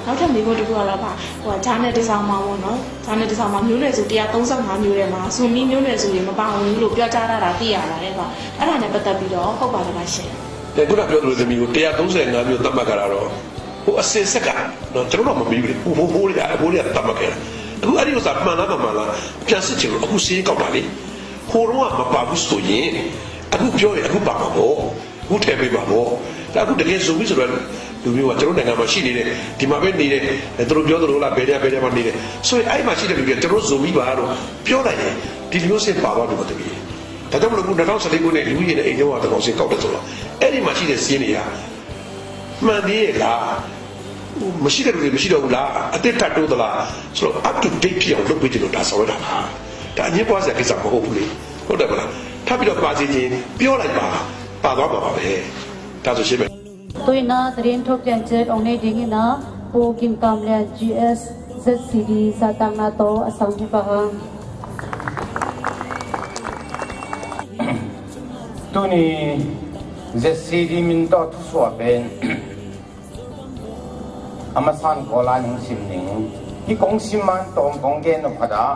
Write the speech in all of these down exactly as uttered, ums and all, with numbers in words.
နောက်ထပ်မေးခွန်းတစ်ခုကတော့ပါဟိုကဂျာနယ်တစ်စောင်မှာပေါ့နော်ဂျာနယ်တစ်စောင်မှာမျိုးနွယ်စုတစ်ရာသုံးဆယ့်ငါးမျိုးထဲမှာဇူမီမျိုးနွယ်စုတွေမပါဝင်ဘူးလို့ပြောကြားထားတာသိရပါတယ်ပါအဲ့ဒါနဲ့ပတ်သက်ပြီးတော့ဟုတ်ပါသလားရှင်တဲ့ခုနပြောသလိုသမီးကိုတစ်ရာသုံးဆယ့်ငါးမျိုးသတ်မှတ်ကြတာတော့ဟိုအစင်ဆက်ကနော်ကျွန်တော်တော့မပြီးဘူးလေဟိုဟိုဟိုတွေကဟိုတွေကသတ်မှတ်ခဲ့တာအခုအဲ့ဒီဥစ္စာမှန်လားမမှန်လားပြန်စစ်ချင်လို့အခုစင်းကောက်တာလေဟိုတော့မပါဘူးဆိုရင်အခုပြောရင်အခုပါမှာပေါ့အခုထည့်ပေးပါပေါ့ဒါအခုတကယ်ဆိုပြီးဆိုတော့လူမျိုးကကျွန်တော်နိုင်ငံမှာရှိနေတယ်ဒီမှာပဲနေတယ်သူတို့ပြောသလိုလားဘယ်နေရာဘယ်နေရာမှာနေတယ်ဆိုရင်အဲ့မှာရှိတဲ့လူတွေကကျွန်တော်ဇူမီပါတော့ပြောလိုက်ရင်ဒီလူမျိုးစင်ပါသွားပြီမတမီးဒါကြောင့်မလို့ခုနှစ်ထောင်ဆယ့်လေးခုနှစ်လူကြီးနဲ့အိမ်ကျောင်းကတကောင်စင်ကောက်တယ်ဆိုတော့အဲ့ဒီမှာရှိတဲ့စင်းတွေကမှန်သေးရဲ့လားမရှိတဲ့လူတွေမရှိတော့ဘူးလားအသစ်ထပ်တိုးသလားဆိုတော့ up to date ဖြစ်အောင်လုပ်ပေးတယ်လို့ဒါဆောင်ရတာပါဒါအငင်းပွားစရာကိစ္စမဟုတ်ဘူးလေဟုတ်တယ်မလားထပ်ပြီးတော့ပါစီခြင်းပြောလိုက်ပါပါသွားမှာပါပဲဒါဆိုရှင်းမယ် Tuinaသတင်းထုတ်ပြန်ချက်အောင်နေဒင်းနာပူကင်ကမ်လျန် GS ZCD စာတမ်းနာတော့အဆောင်ဖြစ်ပါဟံ Tuni ZCD min tawh thusuah pen a masan kawl ah ning sim ning hi kong sim man tawm kong gen nop khat ah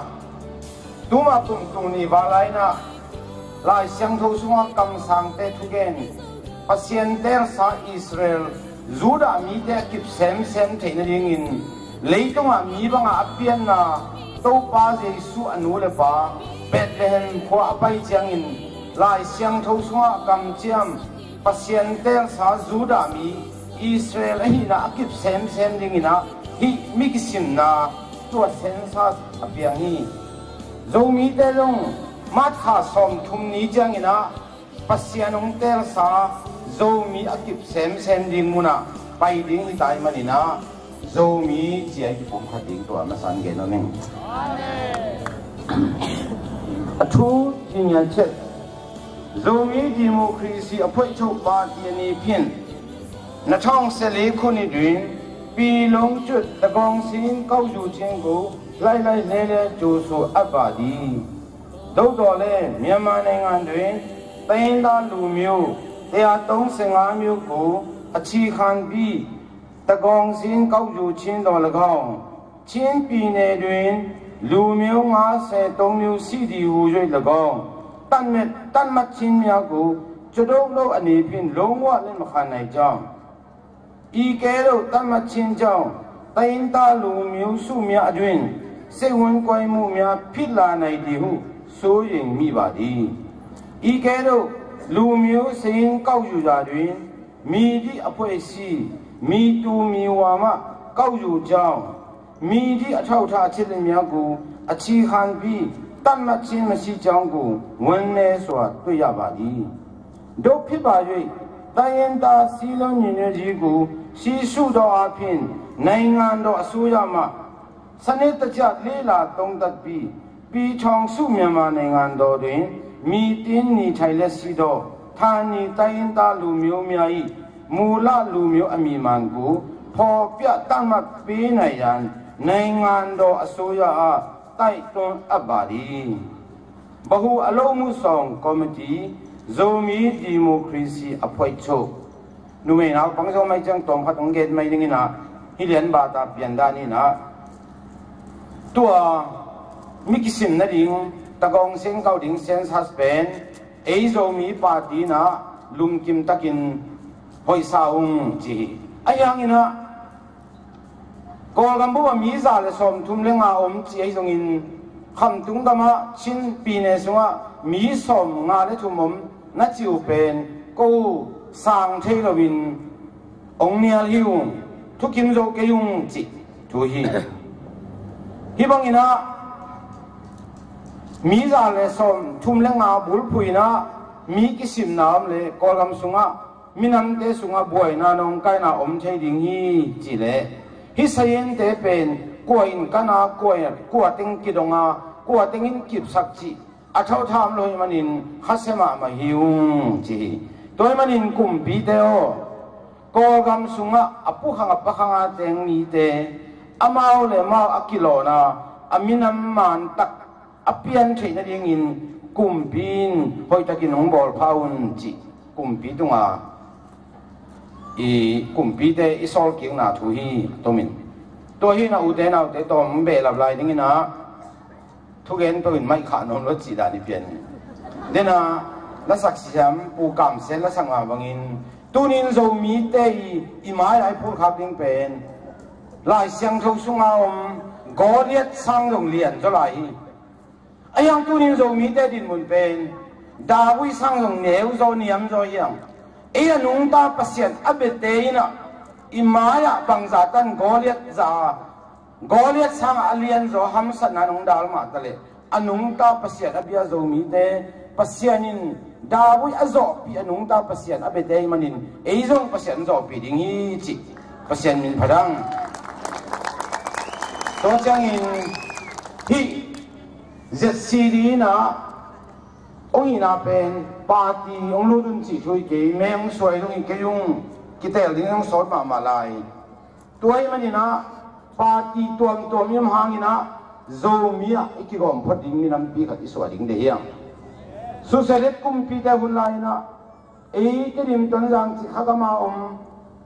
tuma kum tuni val ah inah Lai Siangtho sungah kamsangte thugen Pasian teelsa Israel Judah mite a kip semsem theih nadingin leitungah mi bangah a pianna Topa Jesuh a nu le pa Bethlehem khua a pai ciangin Lai Siangtho sungah kamciam Pasian teelsa Judah mi Israel ahihna a kip semsem dinginah hih mi kisimna tua census a piang hi. Zomite zong March kha sawmthum ni cianginah Pasian hong teelsa Zomi a kip semsem ding munah pai ding hi tai maninah Zomi cia i kipum khat ding tua a masan gen om ing. A thu hi ngian chet Zomi Democracy a phoihchoh party a ni phin na thawng se le khuni duin pi long cut ta gawng sin kau zu chin gu lai lai hle le cu su a ba di. Dodole Myanmar နိုင်ငံတွင်တိုင်းရင်းသားလူမျိုးတစ်ရာသုံးဆယ့်ငါးမျိုးကိုအခြေခံပြီးသန်းခေါင်စာရင်းကောက်ယူခြင်းသော်လည်းကောင်း၊ ချင်းပြည်နယ်တွင်လူမျိုးငါးဆယ့်သုံးမျိုးရှိသည်ဟူ၍လည်းကောင်း၊ သတ်မှတ်သတ်မှတ်ခြင်းများကိုကျွန်ုပ်တို့အနေဖြင့်လုံးဝလက်မခံနိုင်ကြောင်း ။ဤကဲ့သို့သတ်မှတ်ခြင်းကြောင့်တိုင်းရင်းသားလူမျိုးစုများအတွင်းစိတ်ဝမ်းကွဲမှုများဖြစ်လာနိုင်သည်ဟုစိုးရိမ်မိပါသည်။ဤကဲ့သို့လူမျိုးစာရင်းကောက်ယူရာတွင်မည်သည့်အဖွဲ့အစည်းမည်သူမည်ဝါမှကောက်ယူကြောင်းမည်သည့်အထောက်အထားအချက်အလက်များကိုအခြေခံပြီးသတ်မှတ်ခြင်းမရှိကြောင်းကိုဝမ်းနည်းစွာတွေ့ရပါသည်။သို့ဖြစ်ပါ၍တိုင်းရင်းသားစည်းလုံးညီညွတ်ရေးကိုရှေ့ရှုသောအားဖြင့်နိုင်ငံတော်အစိုးရမှစနစ်တကျလေ့လာသုံးသပ်ပြီးပြည်ထောင်စုမြန်မာနိုင်ငံတော်တွင်မှီတင်းနေထိုင်လျက်ရှိသောဌာနတိုင်းရင်းသားလူမျိုးများ၏မူလလူမျိုးအမည်မှန်ကိုဖော်ပြသတ်မှတ်ပေးနိုင်ရန်နိုင်ငံတော်အစိုးရအားတိုက်တွန်းအပ်ပါသည်။ ဗဟိုအလုပ်အမှုဆောင်ကော်မတီ၊ ဇိုမီးဒီမိုကရေစီအဖွဲ့ချုပ်၊ Numei naupang zong mai ciang tawm khat hong gen mai ding in ah, hih lian bata pian dan in ah, tua mi kisim nading, Tagawng Siangkau ding census pen ei Zomi party in ah lungkim takin hoihsa ung ci hi. Ahi hangin ah Kawlgam bup ah mi za le sawmthum le nga om ci ahi zongin, Khamtung gamah Chin pyine sungah mi sawmnga le thum om na ci uh pen ko sang thei loin hong nial hi ung, thukim zo kei ung cih thu hi. Hih bangin ah mi za le sawmthum le nga bulphuh in ah mi kisimna om le Kawlgam sungah minamte sungah buaina nawngkaina om thei ding hi cih leh, hih sayente pen kua in kan a, kua, kua teng kidong a, kua teng in kipsak cih a thautham lo hi manin khasia mahmah hi ung ci hi. Tua hi manin kumpite aw, Kawlgam sungah a pukhang a pakhang a teng mite, amau le amau a kilawn a, a minam mantak a pian theih nadingin kumpi in hoihtakin hong bawlpha un cih kumpi tunga i kumpite i sawlkikna thu hi a tomin. Tua hi in ah ute naute tawm behlap lai dingin ah thugen peuh in maih khah nuam lo cih dan i pian hi. Den ah lasak siam Pu Kam Sen lasak mah bangin, tunin Zomite i, i mai-ah i phulkhak ding pen Lai Siangtho sunga om Goliath sang zong lian zaw lai hi. Ahi hang tunin Zomite dinmun pen David sang zong neu zaw, niam zaw hi hang. Ei a nungta Pasian a biate in ah i mai-ah bangzah tan Goliath za a, Goliath sangah a lian zaw hamsatna nong dal mah ta leh, a nungta Pasian a bia Zomite, Pasian in David a zawhpih a nungta Pasian a biate hi manin ei zong Pasian zawhpih ding hi cih Pasian min pha dang. Tua ciangin hih Z C D in ah hong hihna pen party hong lut un cih thu hi kei, meng suai zong hi kei ung, kitel ding zong sawt mahmah lai. Tua hi manin ah party tuamtuam i om hangin ah Zomi ah i kigawm phot ding minampi khat i suah ding deih hi hang. Susia let kumpite hun lai-in ah ei Tedim, Tonzang cih kha gam a om,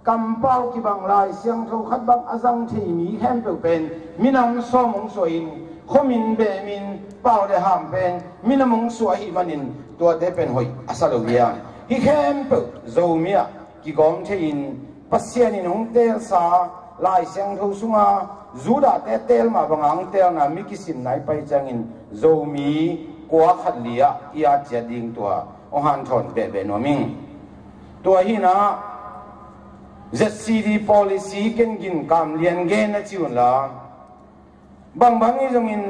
kampau kibang Lai Siangtho khat bang a zang thei mi khempeuh pen minam sawm hong suah in, khuamin, behmin, pau le ham pen minam hong suah ahih manin tuate pen hoih a sa lo hi a. Hih khempeuh Zomi ah kigawm thei-in Pasian in hong teelsa Lai Siangtho sunga Judahte teel mah banga hong teelna mi kisimna i pai ciangin Zomi kua khat li ah i at ciat ding tua hong hanthawn behbeh nuam ing. Tua hi-in ah Z C D policy ken ginkam lian gen na ci un la, bangbang hi zongin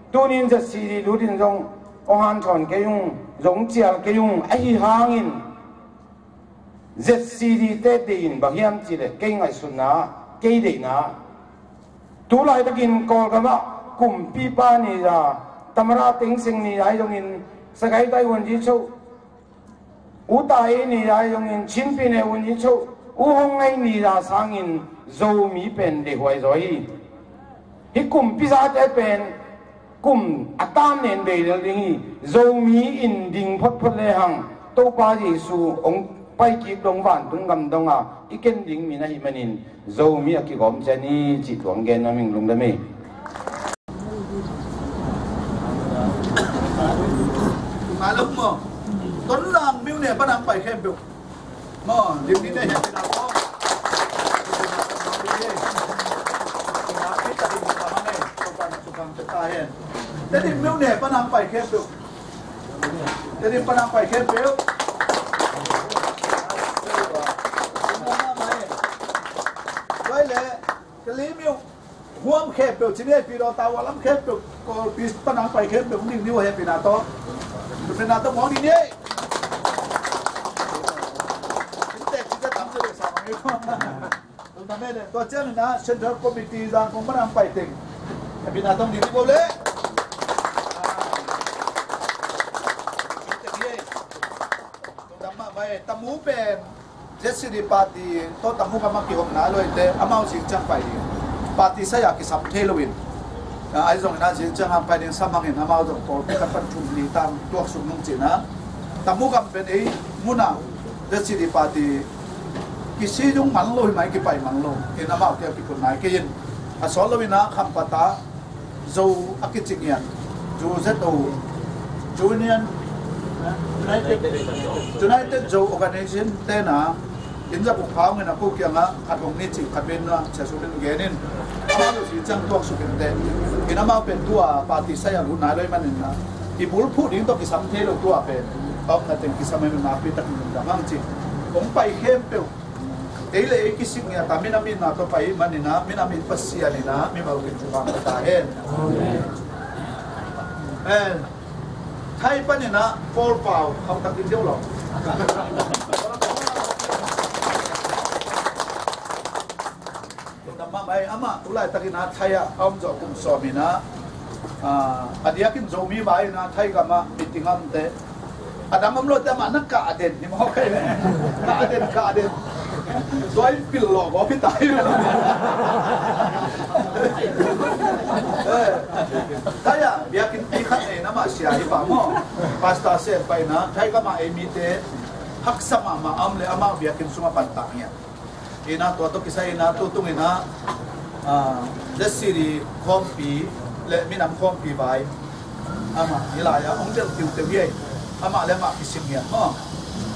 tunin Z C D lut in zong hong hanthawn kei ung, zong cial kei ung. Ahi hangin Z C D te deih in bang hiam cih leh kei ngaihsutna, kei deihna, tu laitakin Kawlgam ah kumpipa ni za, Tamara Thein Sein ni za hi zongin, Sagaing Tai Wungyi Cho, U Tai ni za hi zongin, Chin Pyine Wungyi Cho, U Hong Ngai ni za sangin Zomi pen deihhuai zaw hi. Hih kumpi zate pen kum a tam nen bei lel ding hi. Zomi in ding photphot lehang Topa Jesu hong paikik dong vantung gam dong a i ken ding mi na hih manin Zomi a kigawm ciat ni cih tuang gen nuam ing, lungdam ei. Tonzang myone pan a hong pai khempeuh maw, lim ni ne, hehpihna tawh. Tedim myone pan a hong pai khempeuh. Tedim pan a hong pai khempeuh. Tua leh Kalaymyo, Huam khempeuh ci ni ei, Pyidawtha, Hualam khempeuh, Kawlpi pan a hong pai khempeuh, hong ding ni uh, hehpihna tawh. Hehpihna tawh hong ding ni ei. Inntek cite tam se le sa mang ei. Tua ciangin ah Central Committee Zangkong pan a hong pai teng, hehpihna tawh hong ding ni uh le. Inntek ni ei. Lungdam mahmah ei. Tamu pen Z C D party tawh Tamu gam a kihopna a luaite amau zing ciang pai ding. Party sai-a kisam thei loin, a, ahi zongin ah zing ciang hang pai ding, sam hangin amau zong Kawlpi khat pan thum li tang tuaksuk nung cihna. Tamu gam pen ei mun a Z C D party Kisi zong man lo hi mai, kipai man lo. In amau kiang kikhut nai kei in. A sawt lo in ah Khampat ah Zo a kici ngiat, Zo Z O, Union, eh, United, United Zo Organization te na, in za buk phau ngen a ko kiangah khat hong ni cih khat ven na, cia su den gen in. Amau lo si ciang tuak su den te. In amau pen tua party sai a lut nai lo i manin na, i bulphuh ding tawh kisam thei lo tua pen. Awk na teng kisam i manin na pi tak min dang ang ci. Hong pai khempeuh. Ei le ei kisik ngiat a, minam itna tawh pai manin ah, minam it Pasian in ah mimal kici vang ta hen. Amen. Thai panin ah Paul Pau, khauh tak in deuh lo. Amah, amah tu laitakin ah Thai ah a om zawh kum sawm in ah, ah, a diakin Zomi vai in ah Thai gam ah meeting a omte. A dang om lote amah na kah den hi maw kei le. Kah den, kah den. Tua in pil lawh gawp hi ta hi. Eh, Thai ah biakinnpi khat nei in amah sia hi pah maw. Pastor Sen pai in ah Thai gam ah ei mite haksa mahmah a om le amah biakinn sungah pantak ngiat. Ina tua tawh kisai ina tutung ina, ah, Z C D khawmpi le minam khawmpi vai amah hi lai-ah hong delh tiuteu hi ei. Amah le amah kisim hian maw.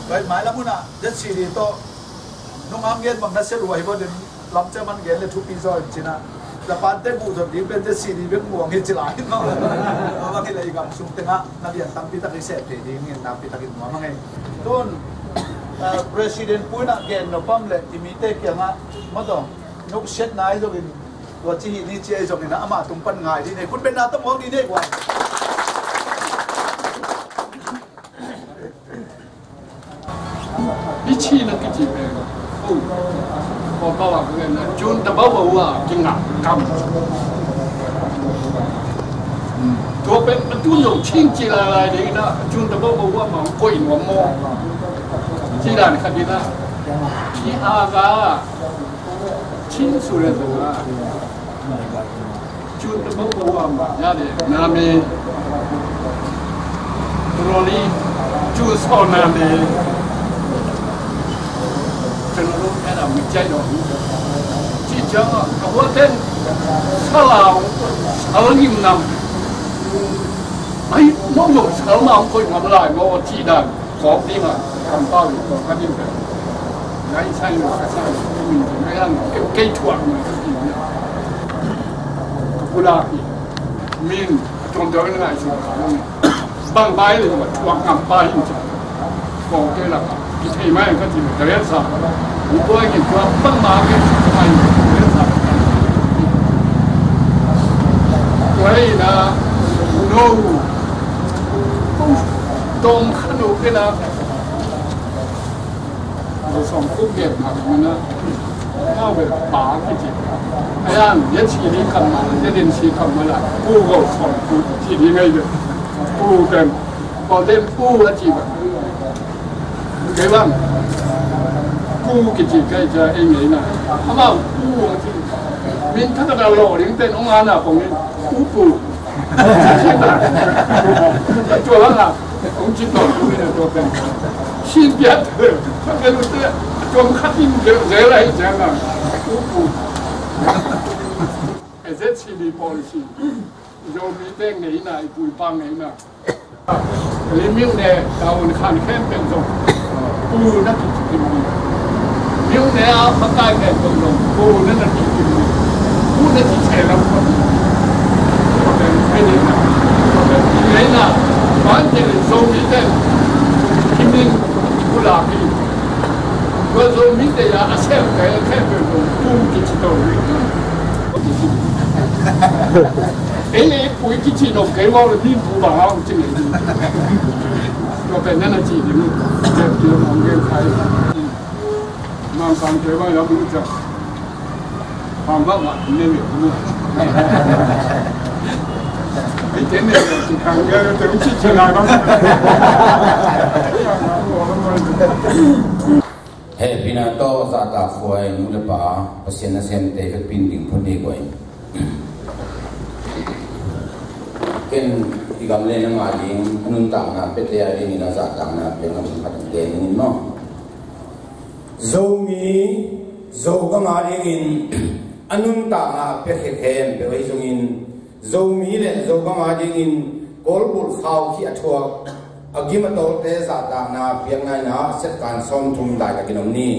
Tua in mailam hunah Z C D tawh nungam gen bang na sia lua hi baw den, lamcia man gen le thupi zaw in cinah. Japan te buh zot ding pen Z C D bek muang hi ci lai maw. Tua bang hi le i gam sung tengah na lian tampi tak i seh thei ding in nakpi takin nuam a ngei. Tun, ah, President Pu in ah gen nop pam le i mite kiangah mawtaw nuksiatna ahi zongin, tua ci hi ni ci ahi zongin ah amah tung pan ngai dih nei, khut benna tawh muak dih nei guai. I cihna kici pen Kawlpau a ka ngenna cun tabau bau a kingah kam. Tua pen a tun zong cing ci lailai ding in ah cun tabau bau a mang koih nuam maw? Ci dan khat in ah ci a ka cin su le zong ah cun tabau bau a mang ya de na me. Turawli cun saw na me. Cun a lung khen a mi ciai dong. Ci ciang a, a hua ten salau, sal ngim nam. Ai, mong mong sal ma hong koih ngam lai maw ci dan. Kawk ding a, kampau in kawk ka ding ka. Ngai sai lo ka sai lo, min ci ngai ang, kei, kei thuak ngai ka ding. Ka pulak hi. Min, a tuam tuam ngai su ka lo. Bang bai le ma thuak ngam pa hin ca. Kong te la ka. Ki thei mai ka ti ma ka len sa. U ko ai ki tua bang ma ke mai ka len sa. Tua ai na no. Tong kha no ke na. Song kuk gen ma na. Ngau ve pa ki ti. Ai ang ye chi ni kam ma, ye den chi kam ma la. Ku go song ku chi ni ngai ve. Ku den. Ko den ku la chi ba. Kei bang. Ku kici kei ca ei ngei na. Amau ku a ci. Min thang ka da lo ding ten ong ana pong in. Ku ku. Tua bang a. Ong ci tawh ku in a tua pen. Sin piat. Thang ka lu te. Tua khat in de lai ciang a. Ku ku. A Z C D policy. Zomi te ngei na, i pu i pa ngei na. Lim myone, taun khan khempeuh zong pu na kici kim ding. Myone a makai khempeuh zong pu na na kici kim ding. Pu na kici se lam khawm. Tua pen pen in na. Tua pen i ngeina. Ban te le Zomite kim ding pu la kim. Tua Zomite a a sem te khempeuh zong pu kici to ding. Ei le ei pu i kici nop kei maw le, mi pu bang a hong ci ngei ding. Tua pen na na ci ding. Gen kilo hong gen khai. Mang sang kei bang lam lu ca. Bang bang ma ne me pu. Ei te ne me ci kang ge te ci ci lai bang. Hehpihna tawh zahtakhuai nu le pa, Pasian nasemte vekpi in ding phot ni guai. Ken i gam le na ngah ding a nuntakna piate a dingin a zahtakna pia ngam khat te ning in maw. Zomi Zogam a dingin a nuntakna a piakhia khempeuh ahi zongin, Zomi le Zogam a dingin Kawl bulh khau khih a thuak a gim a tawlte zahtakna piakna in ah September sawmthum laitakin om ni.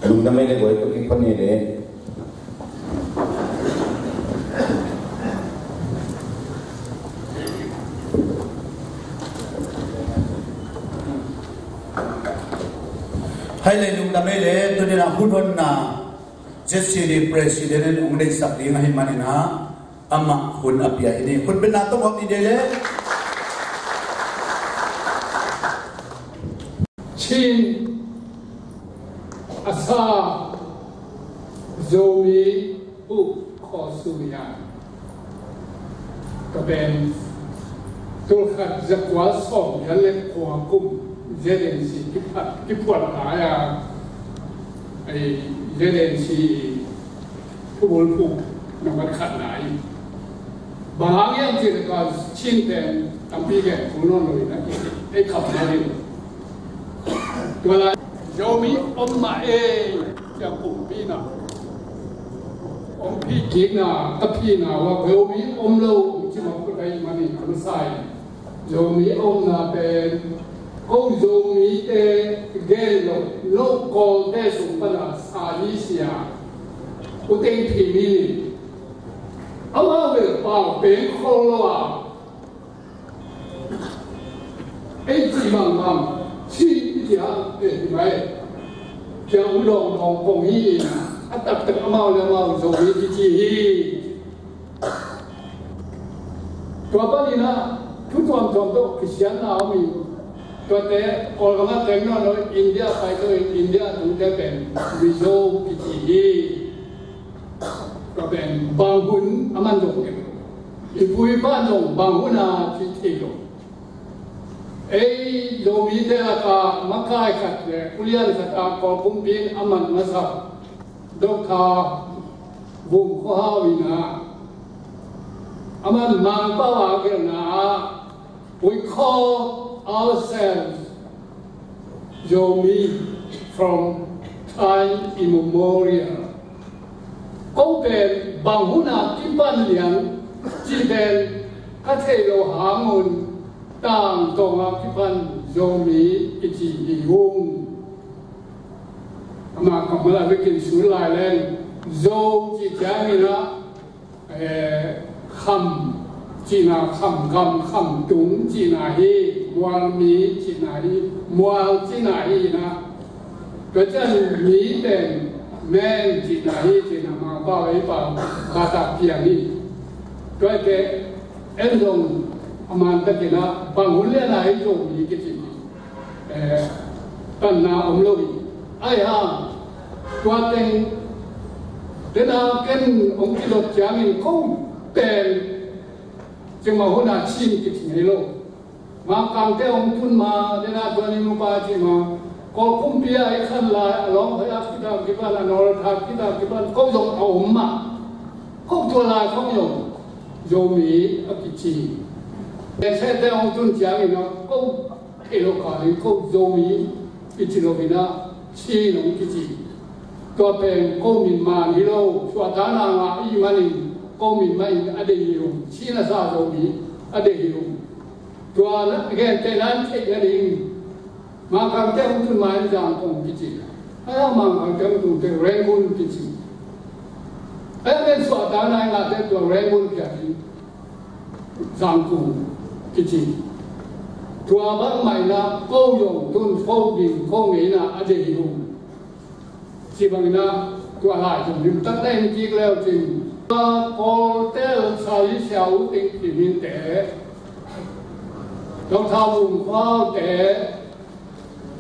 Lungdam ei le guai, tua kipan ni le. Hai le lungdam ei le, tuni-in ah hun honna Z C D President in hong deihsak ding ahih manin ah amah hun a pia hi ni. Hun benna tawh mawk ni dei le. Chin a sa Zomi uh Khaw Su Lian. Ka pen tul khat za kua sawm giat le kua kum Z N C kiphat, kiphuan lai a, ei Z N C thubul phu nambat khat lai. Bang hang hiam cih leh ka Chin pen tampi gen kul nawn lo in a, ei kham na ding. Tua lai Zomi om mah ei, cia pumpi na. Om pi kik na, ka pi na wa Zomi om lo, om ci ma kut ai mani, am sai. Zomi omna pen, ko Zomite gen lo, lo Kawlte sung pana sa hi sia. U Teng Phim hi ni. Ama bel pau pen khol lo a. Ei ci bang bang, ci i ci a, eh, hi mai. Cia u dong dong kong hi in, a taktak amau le amau Zomi kici hi. Tua panin ah thu tuamtuam tawh kisiatna om hi. Tuate Kawlgam ah teng nawn lo, India pai tawh in, India tungte pen Mizo kici hi. Tua pen bang hun a man zong kem lo. I pu i pa zong bang hun a ci thei lo. Ei Zomite lakah makai khat le ulian khat a Kawl kumpi in a man masa Doctor Vum Khua Hau in ah, aman Mangpau a gelhna ah, "We call ourselves Zomi from time immemorial." Ko pen bang hun a kipan lian cih pen ka theih loh hang un, tangtawng a kipan Zomi i ci hi ung. Ama kammal a vekin sun lai leng Zo cih ciangin ah, eh, kham cihna, kham gam, kham tung cihna hi, mual mi cihna hi, mual cihna hi na. Tua ciang mi pen men cihna hi, cihna Mangpau ei pau khat a piang hi. Tua te en zong a man takin ah bang hun lian a hi Zomi kici hi. Eh, tanna om lo hi. Ai hang, tua teng, tena ken hong kidot ciangin ko pen, ciangmah hun a Chin kici ngei lo. Mangkangte hong tun ma, tena tua ni nupa ci ma, Kawl kumpi a i khan lai, a lawng hoih a kita kipan, a nawl tha kita kipan, ko zong a om ma. Ko tua lai khong zong Zomi a kici. Sete hong tun ciangin a, ko thei lo kha ding, ko Zomi i ci lo in ah, Chin hong kici. Tua pen ko min man hi lo, suahtakna ngah i hih manin ko min mah in a deih hi lo, Chin a sa Zomi a deih hi lo. Tua na, gentehna in theih nading, Mangkangte hong tun ma in Zangkong kici. Ai a Mangkangte hong tun te Rangoon kici. Ai a men suahtakna i ngahte tua Rangoon kici. Zangkong kici. Tua bang mah in ah ko zong tun, ko ding, ko ngeina a deih hi ung. Ci bangin ah tua lai zong limtak na en kik leu cin. Tua Kawlte sa hi sia U Teng Phim in te, Doctor Vum Khua Hau te,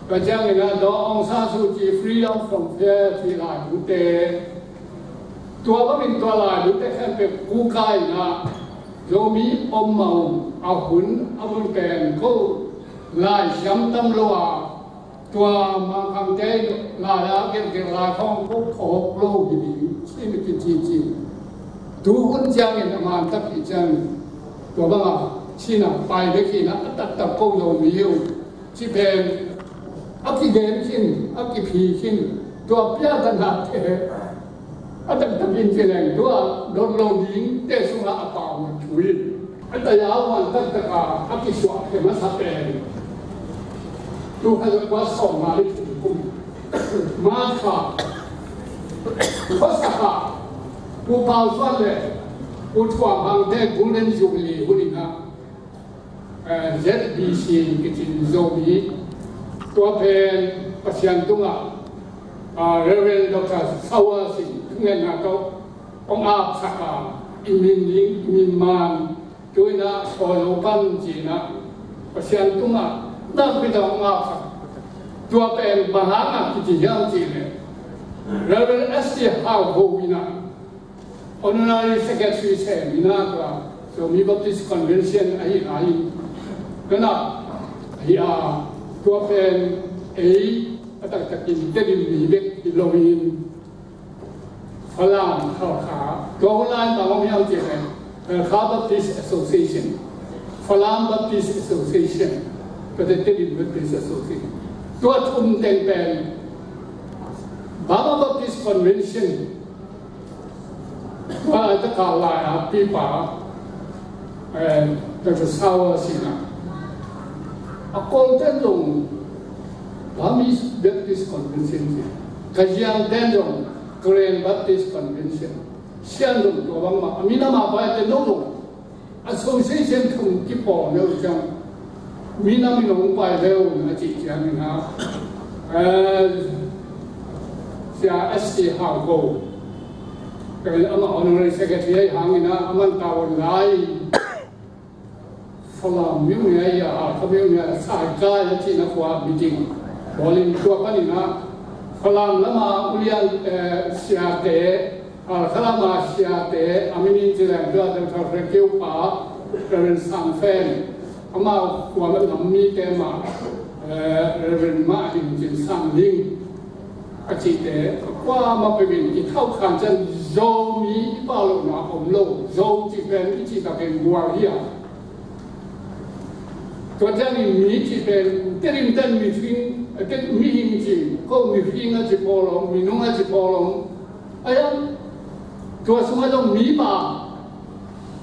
tua ciangin ah Daw Aung San Suu Kyi, Freedom from Fear cih laibu te, tua bangin tua laibu te khempeuh kukai in ah Zomi om mah ung, a hun a mun pen ko laisiam tam lo a, tua Mangkangte in lai a gelhgelh lai khawng ko phawk lo hi ding, Chin kin Tu hun ciangin a man tak hi ciang, tua banga Chin a pai bek hi na, a taktak ko Zomi hi uh ci pen a kigen khin, a kiphi khin, tua piatanate a taktak in ci leng tua don lo dingte sungah a pau na thu hi. A tayau man taktak a a kisuah khe masa pen tu kha kua sawm nga le thum kum March kha, khuasak kha, Pu Pau Suan le Pu Thuam Hangte Golden Jubilee hun in ah, eh, Z B C in kicin Zomi, tua pen Pasian tungah, ah, Reverend Doctor Sawal Sin thungetna tawh hong apsak a, i min ding, i min man, tu in ah Sawi Lo Pan ci in ah Pasian tungah nakpi tak hong apsak. Tua pen bang hangah kici hiam cih leh Reverend S T Hau Ho in ah Honorary Secretary sem hi na, tua Zomi Baptist Convention ahi lai in, tua na ahi a, tua pen ei a taktakin Tedim mi bek hi lo in, Falam, Halkha, tua hun lai in bang om hiam cih leh Halkha Baptist Association, Falam Baptist Association, tua te Tedim Baptist Association, tua thum teng pen Burma Baptist Convention, tua a taka lai a pipa, eh, Doctor Sawal Sin a, a Kawlte zong Burmese Baptist Convention ci, Kaziangte zong Karen Baptist Convention, Sian zong tua bangmah, a minam a paite no zong association thum kipawl neu ciang, minam in hong pai leu na cih ciangin ah, eh, Sia S T Hau Ho, eh, amah Honorary Secretary ahi hangin ah, aman tavuan lai Falam myo ne ahi a, Halkha myo ne a, Saikai a cihna khua meeting bawlin tua panin ah Falam lama ulian, eh, siate, Halkha lama siate, a min in ci leng tua Doctor Hre Keu pa, Reverend Sang Fen, amau kua lam mite mah, eh, Reverend Mah Hing Cin Sang Ling a cihte, a kuamah peuh in kithauh khan ciang Zomi i pau lohna om lo, Zo cih pen i cih takin gual hi a. Tua ciangin mi cih pen, Tedim ten mihing, Ted mihing cih, ko mihing a ci pawl om, minung a ci pawl om. Ahi a, tua sungah zong mi pa,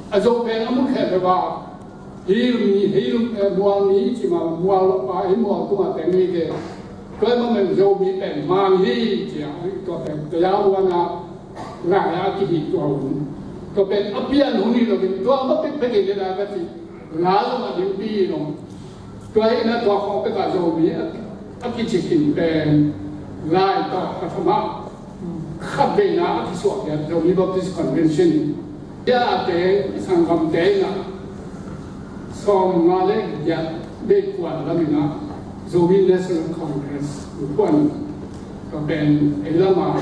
a Zo pen a mun khempeuh ah, hil mi, hil, eh, mual mi ci ma, mual pa, hil mual tungah teng mite. Tua mah men Zomi pen mang hi, ci a, tua pen, tua ya wana, lai a kihih tua hun. Tua pen a pian hun hi lo in, tua mah pekpek in a ka ci, la zong a limpi hi lo. Tua hi na tua khawng pekah Zomi a, a kici khin pen lai tawh ka thumah khat veina a kisuah pian Zomi Baptist Convention. Tia a te i sanggamte in a sawm nga le giat bei kuan lam in a Zomi National Congress kuan ka pen ei lama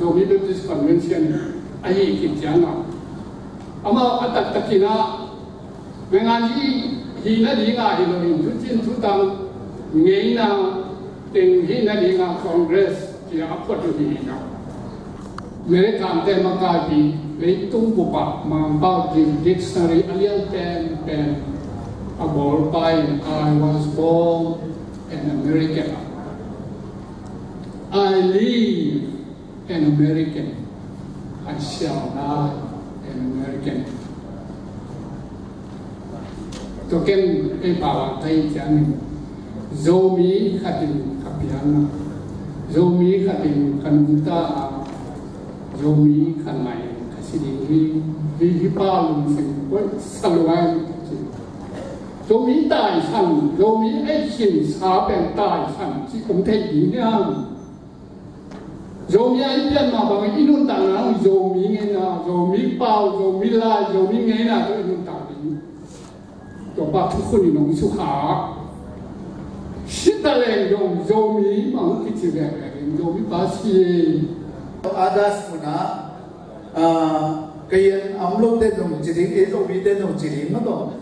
Zomi Baptist Convention ahi khin ciang a, amau a taktakin a Mengani hih nadinga hi lo in, thucin thutang ngeina teng hih nadinga Congress ci a phuat uh hi na. American te makaipi leitung bup ah Mangpau dictionary a lian penpen a bawl pa in, "I was born an American. I live an American. I shall die an American." Tua ken ei pau a ka hih ciangin Zomi khat in ka pianna, Zomi khat in ka nungta a, Zomi khat mah in ka si ding hi, hi, hi pa lungsim koi sa lua in ka ci. Zomi taisan, Zomi ei khin sa pen taisan ci kong thei ding hiam? Zomi a i pian mah bangin i nuntakna hong Zomi ngeina, Zomi pau, Zomi lai, Zomi ngeina tawh i nuntak ding. Topa thukhun in hong sukha. Sita leng dong Zomi mah hong kici vekvek in Zomi pa si. Others munah, ah, kei an om lote dong ci ding, ei Zomite dong ci ding mah tawh.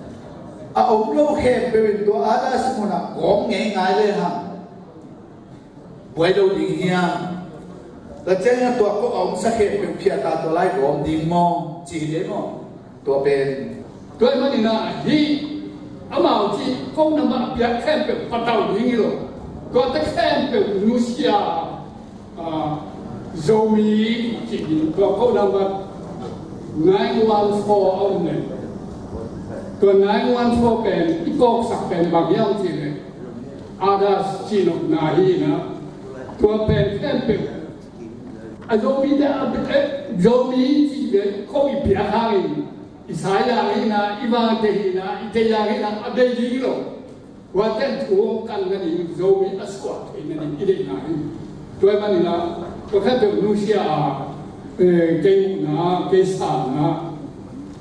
A om lo khempeuh in tua others munah kawm ngei ngai le hang. Buai lo ding hiam? A ciangin a tua ko a om sa khempeuh phiat a tua lai gawm ding maw? Ci hi dei maw? Tua pen. Tua ahih manin ah hih amau cih ko nambat a piak khempeuh patau ding hi lo. Tuate khempeuh nusia, ah, Zomi cih ding. Tua ko nambat nine one four a om le. Tua nine one four pen i kawksak pen bang hiam cih le, Adas cihnopna hi na. Tua pen khempeuh a Zomite a, eh, Zomi cih ve ko i piak hangin i sa yang hi na, i vangte hi na, i te yang hi na, a bei ding hi lo. Tuate thu hong kan nading, Zomi a suah theih nading i deihna hi. Tua ahih manin ah tua khempeuh nusia a, eh, kei muhna, kei sanna,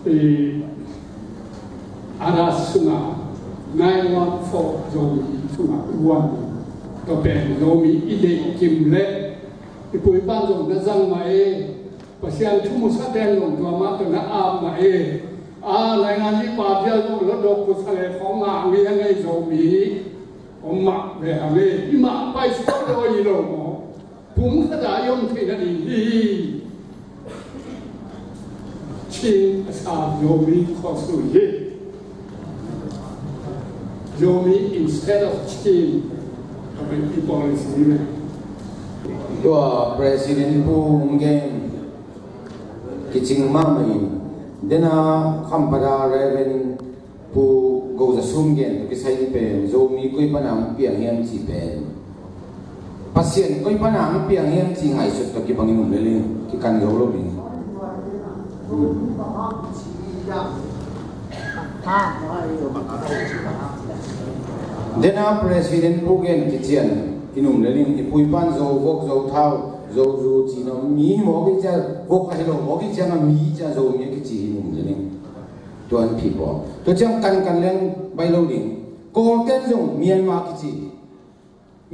eh, Adas sungah nine one four Zomi sungah i guan ding. Tua pen Zomi i deih kim leh i pu i pa'n zong na zang mah e. Pasian thu musa ten zong tua mah tawh na ap mah e. A, naingan i pa bia zong lotdok kusa le khawng ngah ngei a ngei Zomi om mah ve a ngei. I mah paisuak lo i lo maw? Pum khat a i om theih nading hi. Chin a sa Zomi khuasui hi. Zomi instead of Chin. A pen i policy hi ve. Tua President Pu hong gen kicing mahmah in, dena Khampada Reverend Pu Go Za Sum gen tawh kisai in pen Zomi koi pana hong piang hiam cih pen, Pasian koi pana hong piang hiam cih ngaihsut tawh kibangin um lel in, kikan zo lo ding. Dena President Pu gen kician in um lel in, i pu i pa'n Zo vok, Zo thau, Zo zu cih na, mi mawk i cia, vok a hi lo, mawk i cia, a mi cia Zomi a kici in um lel in. Tuan people. Tua ciang kankan leng baih lo ding. Kawlten zong Myanmar kici.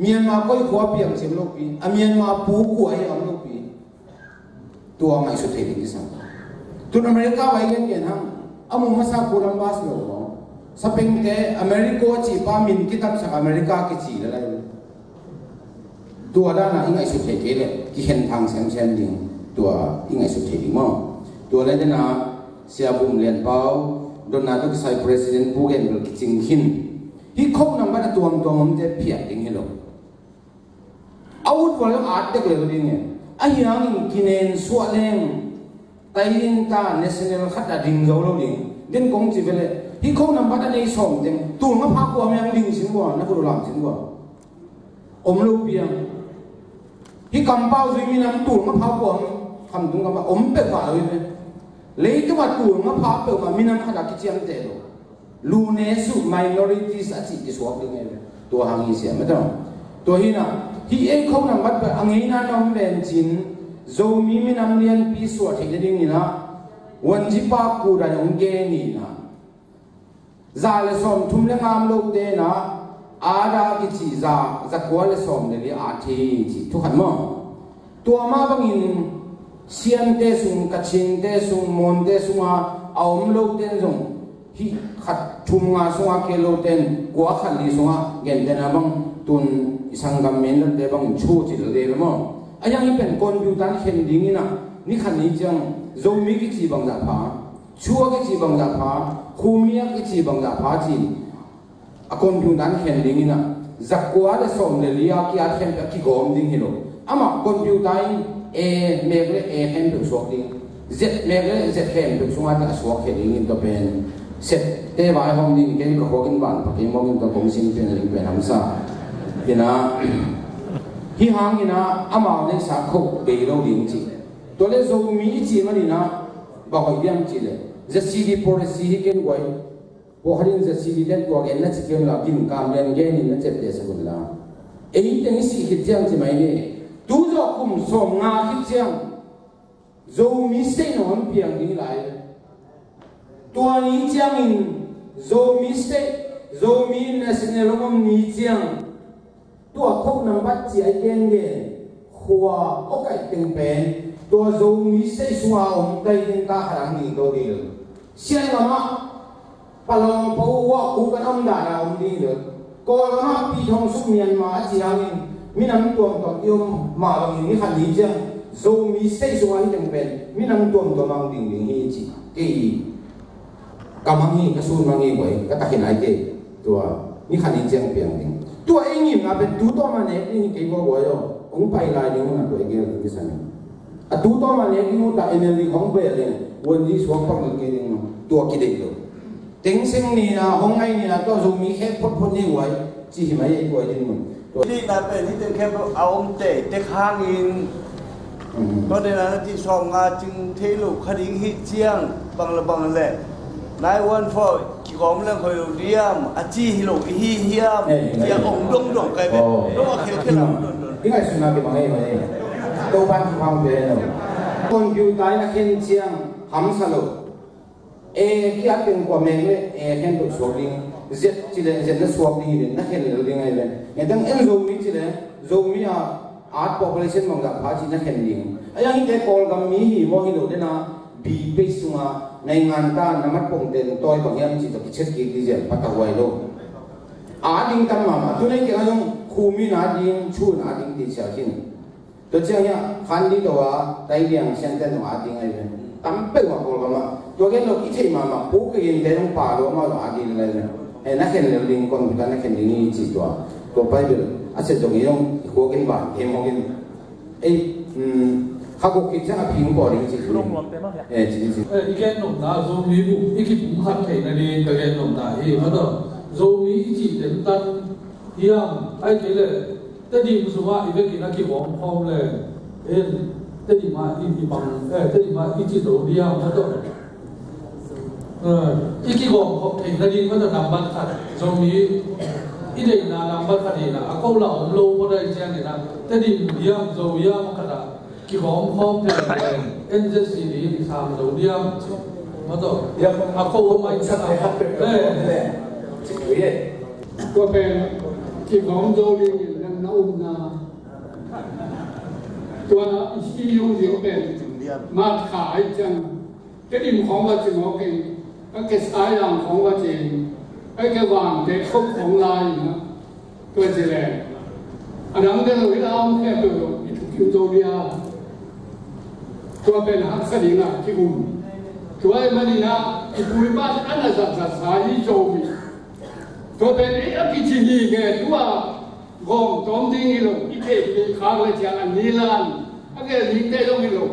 Myanmar koi khua piang cih om lopi. A Myanmar pu kua hi om lopi. Tua ngaihsut thei ding kisam. Tun America vai gen gen hang. A mu masa Columbus lo. Sapengte America cih pa min kitamsak America kici le lai. Tua dana i ngaihsut thei kei leh kikhen thang semsem ding. Tua i ngaihsut thei ding maw? Tua le dena Sia Bum Lian Pau dotna tawh kisai President Pu gen bel kicing khin. Hih code number a tuamtuam omte phiat ding hi lo. A ut vua le at dek lel ding e. Ahi hangin kinen suah leng tai ding ta, national khat a ding zo lo ding. Den kong ci ve le, hih code number a nei sawm teng tul nga pha kua miang ding sin vua, na kut uh lam sin vua. Om lo piang. Hih kampau zui minam tul nga pha kua, khamtung kampau om peuhmah lo hi ve. Leitung a tul nga pha peuhmah minam khat a kiciamteh lo. Lu ne su minorities a cih kisuak ding e. Tua hang hi siam a tawh. Tua hi na, hih ei code number pen a ngeina na om ven cin, Zomi minam lianpi suah theih nading in a, Wanjipa Kudai hong gen hi na. Za le sawm thum le ngam lote na, Ada kici za, za kua le sawm le li a thei cih thu khat maw? Tua mah bangin Siamte sung, Kachinte sung, Monte sunga a om loten zong hih khat thum nga sunga kei loten kua khat li sunga gentena bang tun i sanggam men lote bangin thu ci lote maw? A yang hi pen computer in khen ding in a, ni khat ni ciang Zomi kici bangzah pha, Chua kici bangzah pha, Khumia kici bangzah pha ci. A computer in khen ding in a, za kua le sawm le li a ki-at khempeuh a kigawm ding hi lo. Amah computer in A mek le A khempeuh suak ding, Z mek le Z khempeuh sungah a suak khia ding in tua pen. Sette vai hawm ding, kei ka khuak in van pha kei mawk in tua kong sim pen a ding pen hamsa. Ina, hih hangin a, amau neihsa kho bei lo ding ci. Tua le Zomi i ci manin a, bang hoih diam ci le, Z C D policy hi ken guai. Pawlkhat in Z C D ten tua gen na ci kei un la, ginkam lian gen in na ciaptehsak un la. Ei teng i sih khit ciang ci mai ni. Tu zawh kum sawm nga khit ciang Zomi state na hong piang ding lai. Tua ni ciangin Zomi state, Zomi national hong om ni ciang, tua code number ci a i gengen khua awkaih teng pen tua Zomi state sunga om tai ding ta khat ang ding to ding. Sian lamah Palawng paw uh a kuk an om dana om ding hi lo. Kawlgam ah Pi Thong Suk Myanmar a ci hangin minam tuamtuam i om mah bangin ni khat ni ciang Zomi state sungah hih teng pen minam tuamtuam ah hong ding ding hi ci. Kei ka mang hi, ka sun mang hi, guai, ka takhin ai kei. Tua ni khat ni ciang piang ding. Tua ei ngimna pen tu tawh mah nek ding hi kei guai guai aw. Hong pai lai ding hun a tua i gel ding kisan hi. A tu tawh mah nek ding hun ta N L D khong bel ding. Guan di suak pak ding kei ding tua kideih lo. Teng seng ni na, hong ngai ni na, tua Zomi khek photphot ni guai, ci hi mai ei guai ding mun. Tua. Hih na pen hih teng khempeuh a om tei tek hangin. Mhm. Tua tena na cih sawm nga cing thei lo kha ding hih ciang bang le bang le. Nine one four kigawm leng hoih lo diam, a ci hi lo i hi hiam, eh, cia eh. Ong dongdong kai ve. Oh. Dong a khelkhel a ong dongdong. I ngaihsutna kibang ei mai. Topan kibang ve lo. Computer in a khen ciang hamsa lo. E, ki-at teng kua meng le, e, khen tuk suak ding. Zet ci le, zet na suak ding hi le, na khen lel ding ahi le. E, tang en Zomi ci le, Zomi a, art population bangzah pha ci na khen ding. A yang hite Kawlgam mi hi maw hi lo dena, bi page sunga, naingan ta, na mat pongte, tawi bang hiam ci tuk kichet kik di zian, patahuai lo. A ding tam mama, tu nei keng a zong, khu mi na ding, chu na ding ti cia khin. Tua ciang hiah khan ding tua tai liang siangtho nung a ding ahi ve. Tam peuh mah Kawlgam ah. Tua gen lo i theih mahmah pu ka in te nung pa lo amau a ding lai ve. He na khen lel ding kon ka na khen ding i ci tua. Tua pai bil a set dong i dong i khuak in ban hem hong in. Ei, um, kha guk kik ciang a phing paw ding ci. Eh, ci, ci. Eh, i gen nopna Zomi bu, i kipum khat theihna ding ka gen nopna hi. Mataw, Zomi i ci den tan hiam, ai kei le, Tedim sungah i vekin a kigawm khawm le, en, Tedim ah i, i pang, eh, Tedim ah i ci zo diam, na tawh. Eh, i kigawm khawm theihna ding khat a nambat khat, Zomi i deihna nambat khat hi na, a ko la om lo ko dai ciangin a, Tedim diam, Zo diam khat a, kigawm khawm thei le, N Z C D i sam zo diam, na tawh. A ko om ai khat a, eh. Tua pen kigawm zo ding in na umna. Tua i si yung ding pen mat kha ai ciang. Tedim khawng va ci mawk in, a ke Saizang khawng va ci in, a ke Vangte khop khawng lai in a, tua ci le. A dang te lo hi la om khe peuh lo, i thuk kim zo dia. Tua pen haksa ding a ki um. Tua i manin a, i pu i pa te an a zat zat sa hi zo mi. Tua pen ei a kici hi nge tua gawm tawm ding hi lo, i theih kei khak le ciang a ni lan, a gel ding te zong hi lo.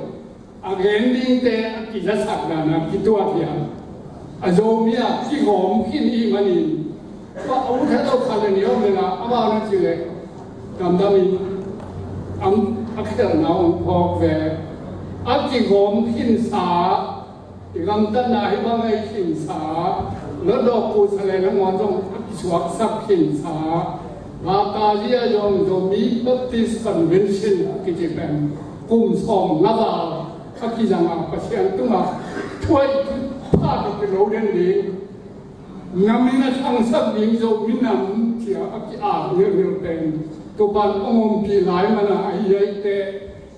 A gen dingte a kizasak dan a kituat hiam? A Zomi a kigawm khin i hih manin, tua a ut het lo khat le nih om leng a, amau na ci leh damdamin a khelhna hong phawk ve. A kigawm khinsa, i gamtatna hih bang a i khinsa, Lotdawk Pu Saleng nangawn zong a kisuaksak khinsa, Baptist a zong Zomi Baptist Convention a kici pen kum sawm nga val a kizang a, Pasian tungah thuaih pha tawh kilo den ding, nam in a thangsak ding Zomi nam ci a a ki-ap ngialngial pen Topan hong ompih lai man a, ahi ahi teh,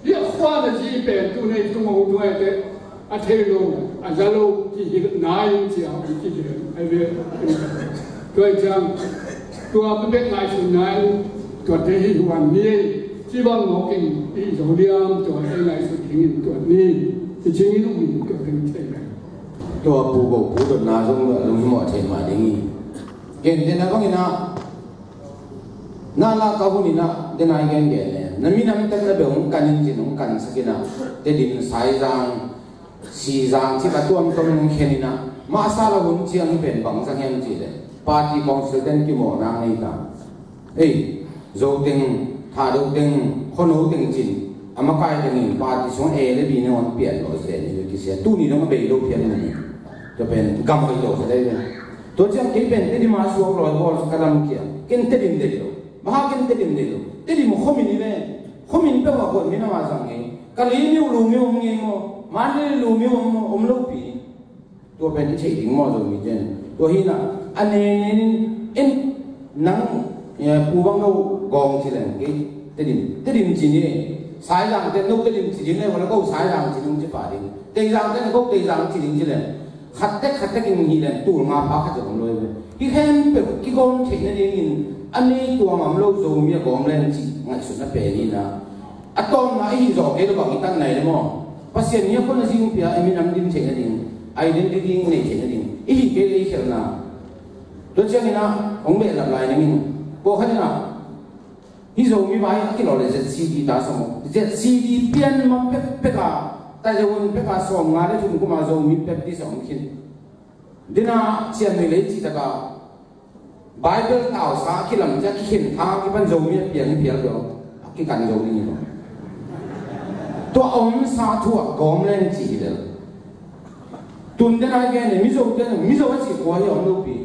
hih a khua na zi pen tu nei tung hong tung ahi teh, a thei lo, a za lo, kihilhna in ci a hong kihilh ahi ve. Tua hi ciang, tua bek ngaihsutna in, tuate hi huan ni ei, ci bang mawk in, i zo liam, tua ei ngaihsut ding in tuat ni, i cing in um in tua teng thei lai. Tua pu go pu dotna zong lo, a lunghimawh thei mah ding hi. Gentehna bangin ah, na lak a hun in ah, den a i gengen le, na minam tak na bel hong kan in cin, hong kansak in ah, Tedim, Saizang, Sizang cih a tuamtuam in hong khen in ah, masa la hun ciang hi pen bang zang hiam cih leh, party council ten kimawhna nei ta. Ei, Zo teng, Thado teng, Khuano teng cin, a makai teng in party sung A le B na hong pian lo zen hi kisia. Tuni dong a bei lo phian ni. Tua pen gam hoi lo kha dai pen. Tua ciang kei pen Tedim a suak lawi bawl ka lam kia. Ken Tedim dei lo. Maha ken Tedim dei lo. Tedim khuamin hi ve. Khuamin peuh a khuamin a ma zang hi. Kalay mi uh Lumi om ngei maw? Mandalay Lumi om maw? Om lo pi. Tua pen i theih ding maw Zomi ten. Tua hi na, a nennen in, in nang, eh, pu bang no gawng ci leng kei, Tedim, Tedim ci ni, Saizang ten no Tedim ci ding le, wala ko Saizang ci ding ci pa ding. Teizang ten ko Teizang ci ding ci leng. Khat tek, khat tek in hi leng, tul nga pha khat zong om lo hi ve. Hi khempeuh, kigawm theihna ding in, a nei tua ngam lo Zomi a gawm leng ci, ngaihsutna pen hi na. A tawpna i hih zawh kei lo bang i tan nai le maw? Pasian nih a khua a zing pia i minam din theih nading, identity nei theih nading i hih kei le i khelhna. Tua ciangin ah hong behlap lai ning in, pawlkhat in ah hih Zomi vai a kilawh le Z C D ta sawm aw. Z C D pian ma pekpek a, taizawun pek a sawmnga le thum kum a Zomi Baptist a om khin. Dena ciamnuih lei cihtak a Bible tausa a kilam ciah kikhen thang a kipan Zomi a piang hi phial peuh a kikan zo ding hi lo. Tua a omsa thu a gawm leng ci hi lel. Tun dena i gen e, Mizo ten, Mizo a cih khua hi a om lopi.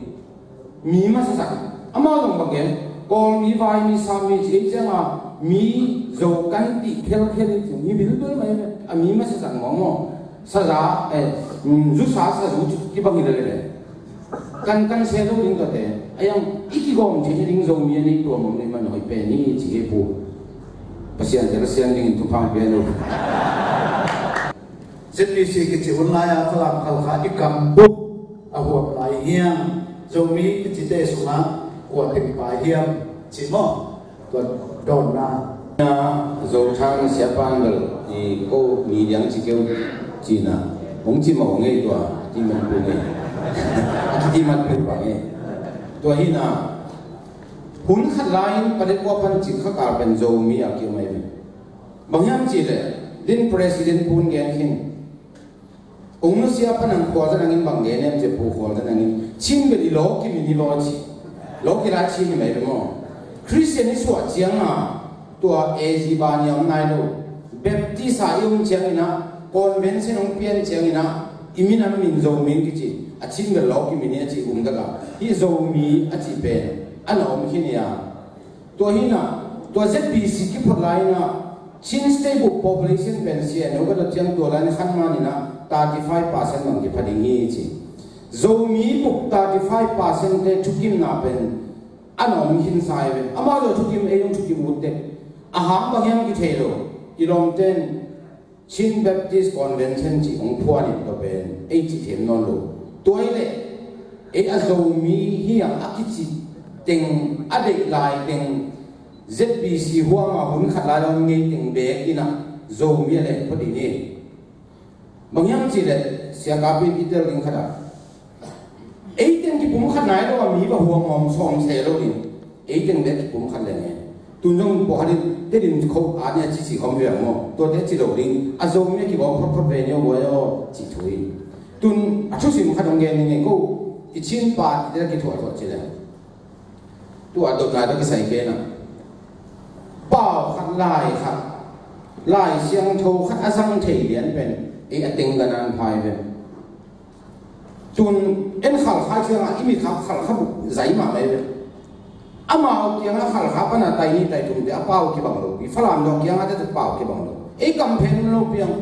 Mi masasak. Amau zong bang gen, Kawl mi, Vai mi, Sam mi ci ei cianga mi Zo kan tih khelkhel in ci, mi bilbel mai ve. A mi masasak mawngmawng. Saza, eh, mm, zusa sazu ci kibang hi lel e. Kan, kan se lo ding tuate. A yang i kigawm theih ding Zomi a nei tua mawng nei man hoih pen hi ci hi pu. Pasian te la sian dingin thupha pia lo. Z B C kici hun lai-a Falam Khalkha i kam buk a huap lai hiam? Zomi kicite sungah kua teng pai hiam? Ci maw? Tua dawnna. Na Zo thang siapa bel i ko mi diang ci keu cina. Hong ci mawh ngei tua. Ti man pu ngei. A kiti man pu pa ngei. Tua hi na. Hun khat lai-in Paletwa pan Cikkhakar pen Zomi a kiu mai ve. Bang hiam cih leh din President Pu in gen khin. Ung nusia pan ang khualzan angin bang gen hiam cih Pu khualzan angin Chin bel i lawkim in hi law ci. Lawkila Chin hi mai bem aw. Christian i suah cianga tua A G ba ni a om nai lo. Baptist a i om ciangina, convention hong pian ciangina, i minam min Zomi kici. A Chin bel lawkim in hi a ci um taka. Hi Zomi a ci pen a na om khin hi a. Tua hi na, tua Z B C kiphot lai na, Chin State bup population pen C N O ka dot ciang tua lai na khan man ina, thirty five percent bang kipha ding hi ci. Zomi bup thirty five percent te thukimna pen a na om khin sa hi ve. Amah lo thukim ei hong thukim ut tek. A hang bang hiam kithei lo. I lawmten Chin Baptist Convention cih hong phuan in tua pen ei cih them nawn lo. Tua hi leh ei a Zomi hi a, a kici teng, a deih lai teng, Z B C huang a hun khat lai lo ngei teng bek in a Zomi a leng phot ding hi. Bang hiam cih leh Sia Kapi in i tel ding khat a, ei teng kipumkhat nai lo a mi va huang om sawm se lo ding. Ei teng bek kipumkhat leng e. Tun zong pawh khat in Tedim kho a nia ci ci khawm ve maw? Tuate ci lo ding. A Zomi a kigawm photphot ve ni aw buai aw ci thu hi. Tun a thusim khat hong gen ning e ko. I Chin pa i te kithuahthuah ci leng. Tua dotna tawh kisai kei na. Pau khat, lai khat, Lai Siangtho khat a zang thei lian pen ei a teng ka nan phai ve. Tun en Khalkha ciangah i mit kha Khalkha buk zai mah mai ve. Amau kiangah Khalkha pana tai ni tai thumte a pau kibang lo pi, Falam dong kiangah tete pau kibang lo. Ei kam phen lo piang.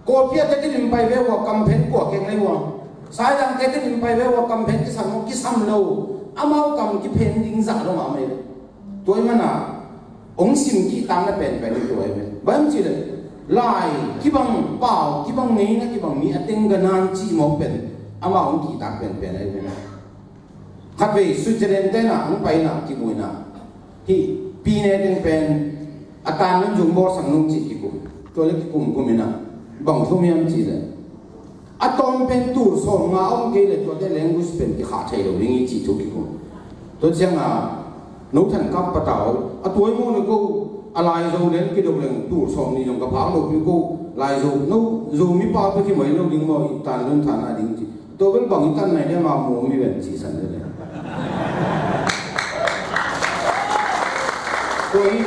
Kawlpi a tete lim pai ve ua, kam phen kua keng lei ua. Saizang tete lim pai ve ua, kam phen kisam lo, kisam lo. Amau kam kiphen ding zah lo mah mai ve. Tua i mana hong sim kihtakna penpen hi tua hi pen. Bang cih leh lai kibang, pau kibang, ngeina kibang, mi a teng ka nan cih mawk pen amah hong kihtak penpen ahi pen. Khatvei Switzerland te na hong paina kimuina hi. Pine teng pen a tan nun zung bawlsak nung cih kikum. Tua le kikum kum ina bang thum hiam cih leh a tawm pen tul sawm nga a om kei le tuate language pen kikhah thei lo ding hi cih thu kikum. Tua cianga no than kap patau a tuai maw le ko a Lai Zo leng kidok leng tul sawm ni zong ka phak lo pi ko Lai Zo no Zo mi pa pe ki mai lo ding maw i tan lun than a ding ci. Tua bel bang i tan nai le ma mu mi ven ci san le le. Tua hi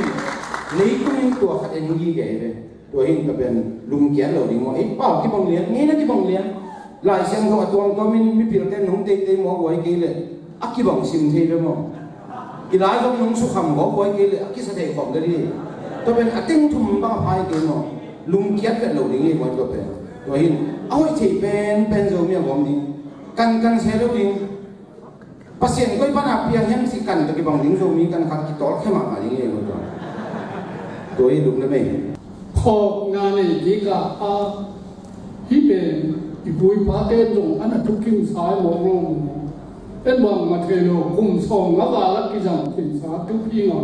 leitungin tua khat en gi gei ve. Tua hi in ka pen lungkiat lo ding maw. Ei pau kibang lian, ngeina kibang lian. Lai Siangtho a tuamtuamin mipil ten nong teitei maw buai kei le a kibang sim thei ve maw. I lai zong nong sukham maw buai kei le a kisa thei khawm le ding. Tua pen a teng thum bang a phai kei maw. Lungkiat vet lo ding ei maw tua pen. Tua hi in a hoih thei penpen Zomi a gawm ding. Kankan se lo ding. Pasian koi pana piang hiam cih kan tawh kibang ding Zomi kan khat kitawlkhia mahmah ding hi lo tua. Tua hi lum le mei. Phawkna nei kik a, a, hih pen i pu i pate zong a na thukim sa hi mawk lo maw. En bang mah thei lo, kum sawm nga val a kizang khin sa thukim a.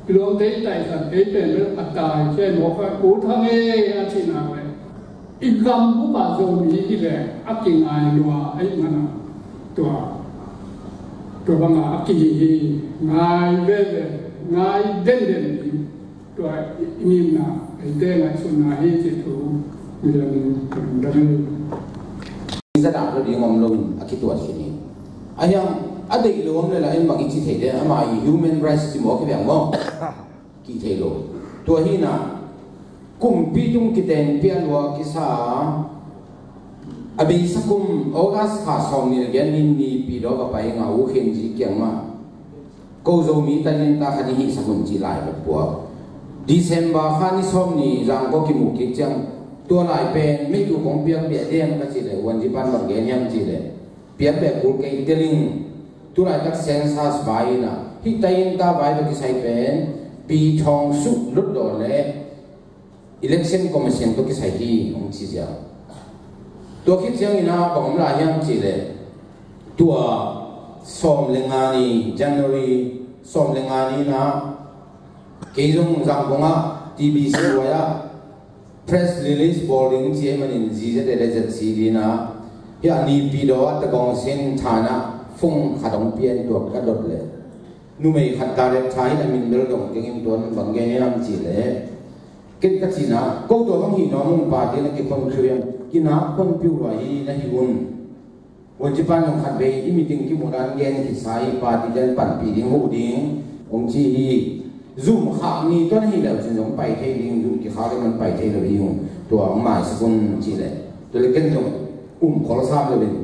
Luang tei taisan tei pen bel a tai ciai mawk a, U Thang e, a cihna le i gam bup ah Zomi hi le a kingai lua ahih mana tua, tua banga a kihi hi. Ngai veve, ngai denden hi. Tua i ngimna, eite ngaihsutna hi cih thu mi lam in ka lungdam hi. Zadak lo ding om lo in a kituat khin hi. A hiang a deih lo om le la in bang i ci thei de, ama i human rights ci maw, kibiang maw? Ki thei lo. Tua hi na, kumpi tung kiten pia lua kisa a, beisa kum August kha sawm ni le giat ni Naypyidaw va pai nga U Khin Zi kiang mah ko Zomi tanin ta khat i hihsak un ci lai va puak. December kha ni sawm ni zang ko kimu kik ciang, tua lai pen mei tu kong piak bia diam ka ci le, Wanjipan bang gen hiam ci le, piak bia kul kei teling. Tulaitak census vai ina, hih tayin ta vai tawh kisai pen pi thawng suk lut dawn le Election Commission tawh kisai hi hong ci ziau. Tua khit ciangin a bang om lai hiam cih leh, tua sawm le nga ni, January sawm le nga ni na, kei zong Zangkong ah T B C Y ah press release bawl ding ci ahih manin Z Z L le Z C D na, hih a Naypyidaw ah Tagong Seng Than ah phone khat hong pian, tua ka dot leh numei khat direct tha in a min bel dong keng in, tuan bang gen hiam cih leh, ken ka cihna, ko tua bang hi nuam ung, party na kikhon phiu hiam, kinak khon phiu lua hi na hi un. Wanjipan zong khatvei i meeting kimuhna in gen khitsa hi, party ten panpih ding, huh ding hong ci hi. Zum khak ni tuan hi leu cin zong pai thei ding, zum kikhak in man pai thei lo hi ung. Tua hong maisak un cih leh, tua leh ken zong um khol sam lo in.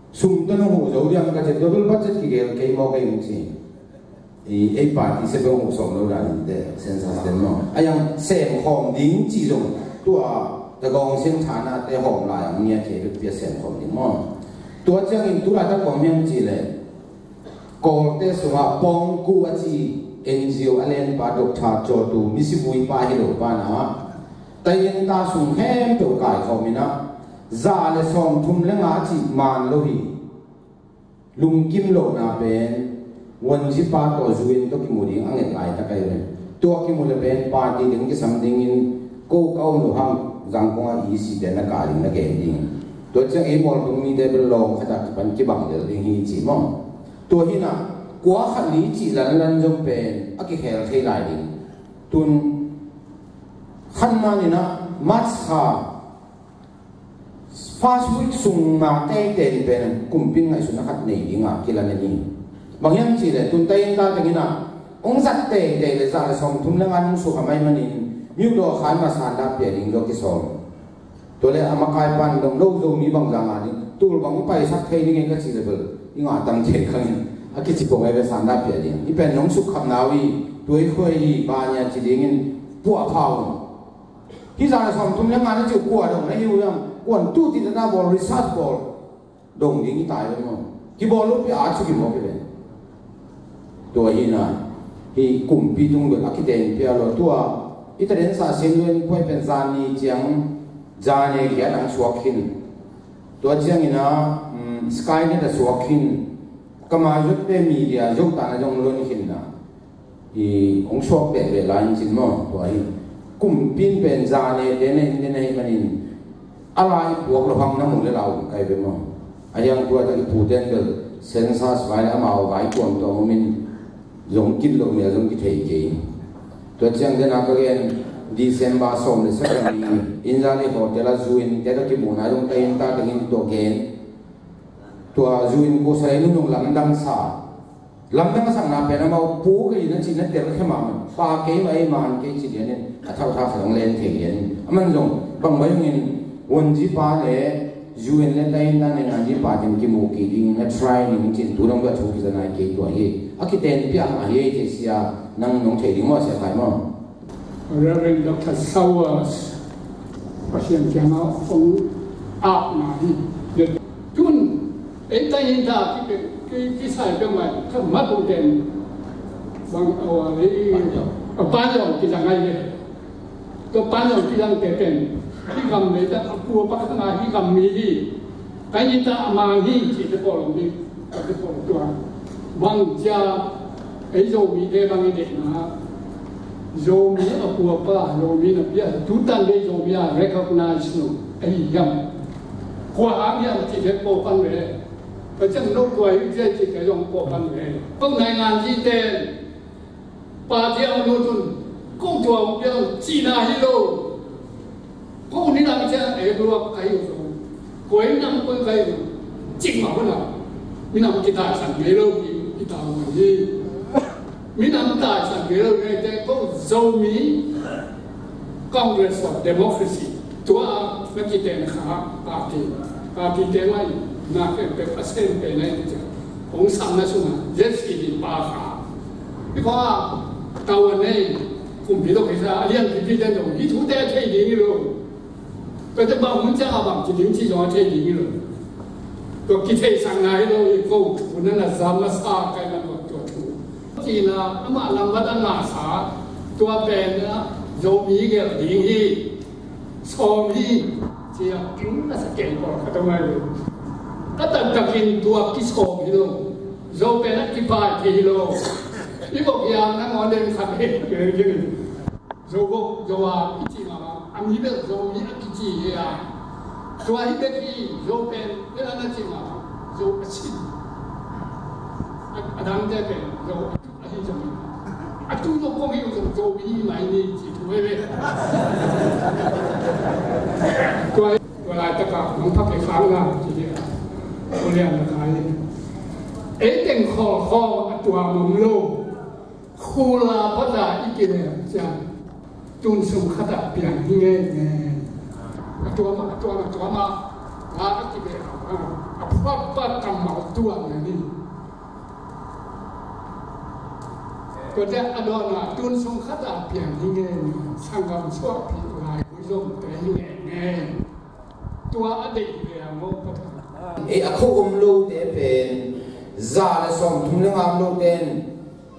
Sum tawh nong huh zo diam ka ci, double budget kigel kei maw kei hong ci. I, ei party se beng huh sawm lo dan in te, census den maw. A yang sem khawm ding ci zong, tua Tagong Seng Than ah te hawm lai ang nia kei bek pia sem khawm ding maw. Tua ciangin tulaitak kong hiam cih leh, Kawlte sungah Pawngku a ci N G O a lenpa Doctor Cawtu, misi vui pa hi lo pa na, tayin ta sung khempeuh kaikhawm in a, za le sawmthum le nga a cih man lo hi. Lungkim lohna pen Wanjipa tawh U N tawh kimu ding a nget laitak ahi ve. Tua kimu le pen party ding kisam dingin ko ka um lo hang, Zangkong ah E C te na kah ding na gen ding. Tua ciang ei mualtung mite bel lawng khat ah kipan kibang lel ding hi ci maw. Tua hi na, kua khat ni cih lanlan zong pen a kikhel thei lai ding. Tun khan man in a, March kha first week sung ma teitei in pen kumpi in ngaihsutna khat nei ding a kilamen hi. Bang hiam cih leh tun tayin ta teng in a, hong zat teitei leh za le sawmthum le nga hong suk a mai manin, Myo Daw khan ma sanda pia ding zaw kisawm. Tua leh a makai pan dong lo, Zomi bangzah ngah ding, tul bang paisak thei ding e ka cih leh bel i ngah tam thei khang in, a kici pong ai ve, sanda pia ding. I pen nong sukkhapna uh hi, tuai khuai hi, bania ci dingin puah pha un. Hih za le sawmthum le nga na cih uh kua dong na hi uh hiam, kuan tu ti na bawl, research bawl. Dong ding hi tai ve maw. Kibawl lo pi a cu kibawl ki ve. Tua hi na, hih kumpi tung bel a kiten pia lo tua. I taden sa sin luen kuai pen zan ni ciang, zan ni giat ang suak khin. Tua ciang in a, um, Skynet a suak khin. Kama zot te media zot ta na zong lon khin na. I hong suak behbeh lai in cin maw, tua hi. Kumpi in pen zan ni te na in, te na in manin, a lai puak lo hang na mu le lau kai ve maw. A hiang tua ta i pu ten bel census vai le amau vai tuamtuam om in, zong kin lo mel zong kithei kei. Tua ciang den a ka gen, December sawm le sagih ni, Inzali Hotel a zu in te ka kimuhna zong ta in ta tengin tua gen. Tua zu in ko sa le nunung lamdang sa. Lamdang a sakna pen amau pu kei na cih na tel khe mahmah. Pa kei mah ei man kei ci lian in, a thau tha kha zong len thei lian in. A man zong bang bai hong in, Wanjipa le U N le tayin ta nena jipa ten kimu kei ding na try ning cin tu dong bia thu kiza nai kei tua hi. A kiten piak mah hi ei te sia, nang nong thei ding maw sia khai maw. Reverend Doctor Sowers, Pasian kiangah hong apna hi. Tun ei tayin ta ki, ki, kisai peuhmah, ka mat uh ten bang, aw, ei, a pan zong kizang ai le. Tua pan zong kizang te pen, hih gam le ta a pua pa kha nga hih gam mi hi. Tayin ta a man hi ci te pawl om ding, ka te pawl tua. Bang cia Ei Zomite bang i deihna, Zomi a puapa, Zomi na pia, tutan dei Zomi a recognize lo ahi hiam? Kua hang hiam cih le pawlpan ve. Ka ciang lo kua hi cia cih ka zong pawlpan ve. Ko naingan cite pa cia hong lut un, ko tua hong pia un cihna hi lo. Ko ni lam cia e luak kai u zo. Koi nam koi kai u. Cik ma ko na. Minam kita san me lo ki kita u ni. Minam ta san me lo ni te ko Zomi Congress of Democracy. Tua na ki ten kha party. Party te mai na ke pe percent pe na cia. Hong sam na sunga. Yes ki pa kha. Bika tau a nei. Kumpi lo kisa. Alian ki pi ten dong. Hi thu te thei ding lo. Tua te bang hun ciang a bang ci ding ci zong a thei ding hi lo. Tua kithei sang nai lo hi ko thu na na zam na sa kai man tua thu. Ci na amah lambat a ngah sa tua pen na Zomi gelh ding hi. Sawm hi. Ci a king na sa kei pawl khat a ngai lo. A taktakin tua kisawm hi lo. Zo pen a kipai thei hi lo. I bok hiam na ngawn den khat hi. Zo bok, zo a kici mama, a mi bel Zomi a kici hi a. Zo a hi bek hi, zo pen, bel a na ci mama, zo a cin. A, a dangte pen, zo a tu, a hi zo mi. A tu zo kong hi zo, zo mi mai ni ci tu ve ve. Tua, tua lai taka, nong pak e khang na, ci hi a. Tua lian na kai. Ei teng khol khol a tua mom lo. Khula pata i kilem ciang tun sung khata piang hi ngei ngei. A tuama, a tuama, a tuama. La a kibe a, a phuak pa kammal tuang na ni. Tua te a dona tun sung khata piang hi ngei ngei. Sanggam suak pi lai buizom te hi ngei ngei. Tua a deih ve a ngawh pata. Ei a kho om lo te pen za le sawm thum le ngam lo ten.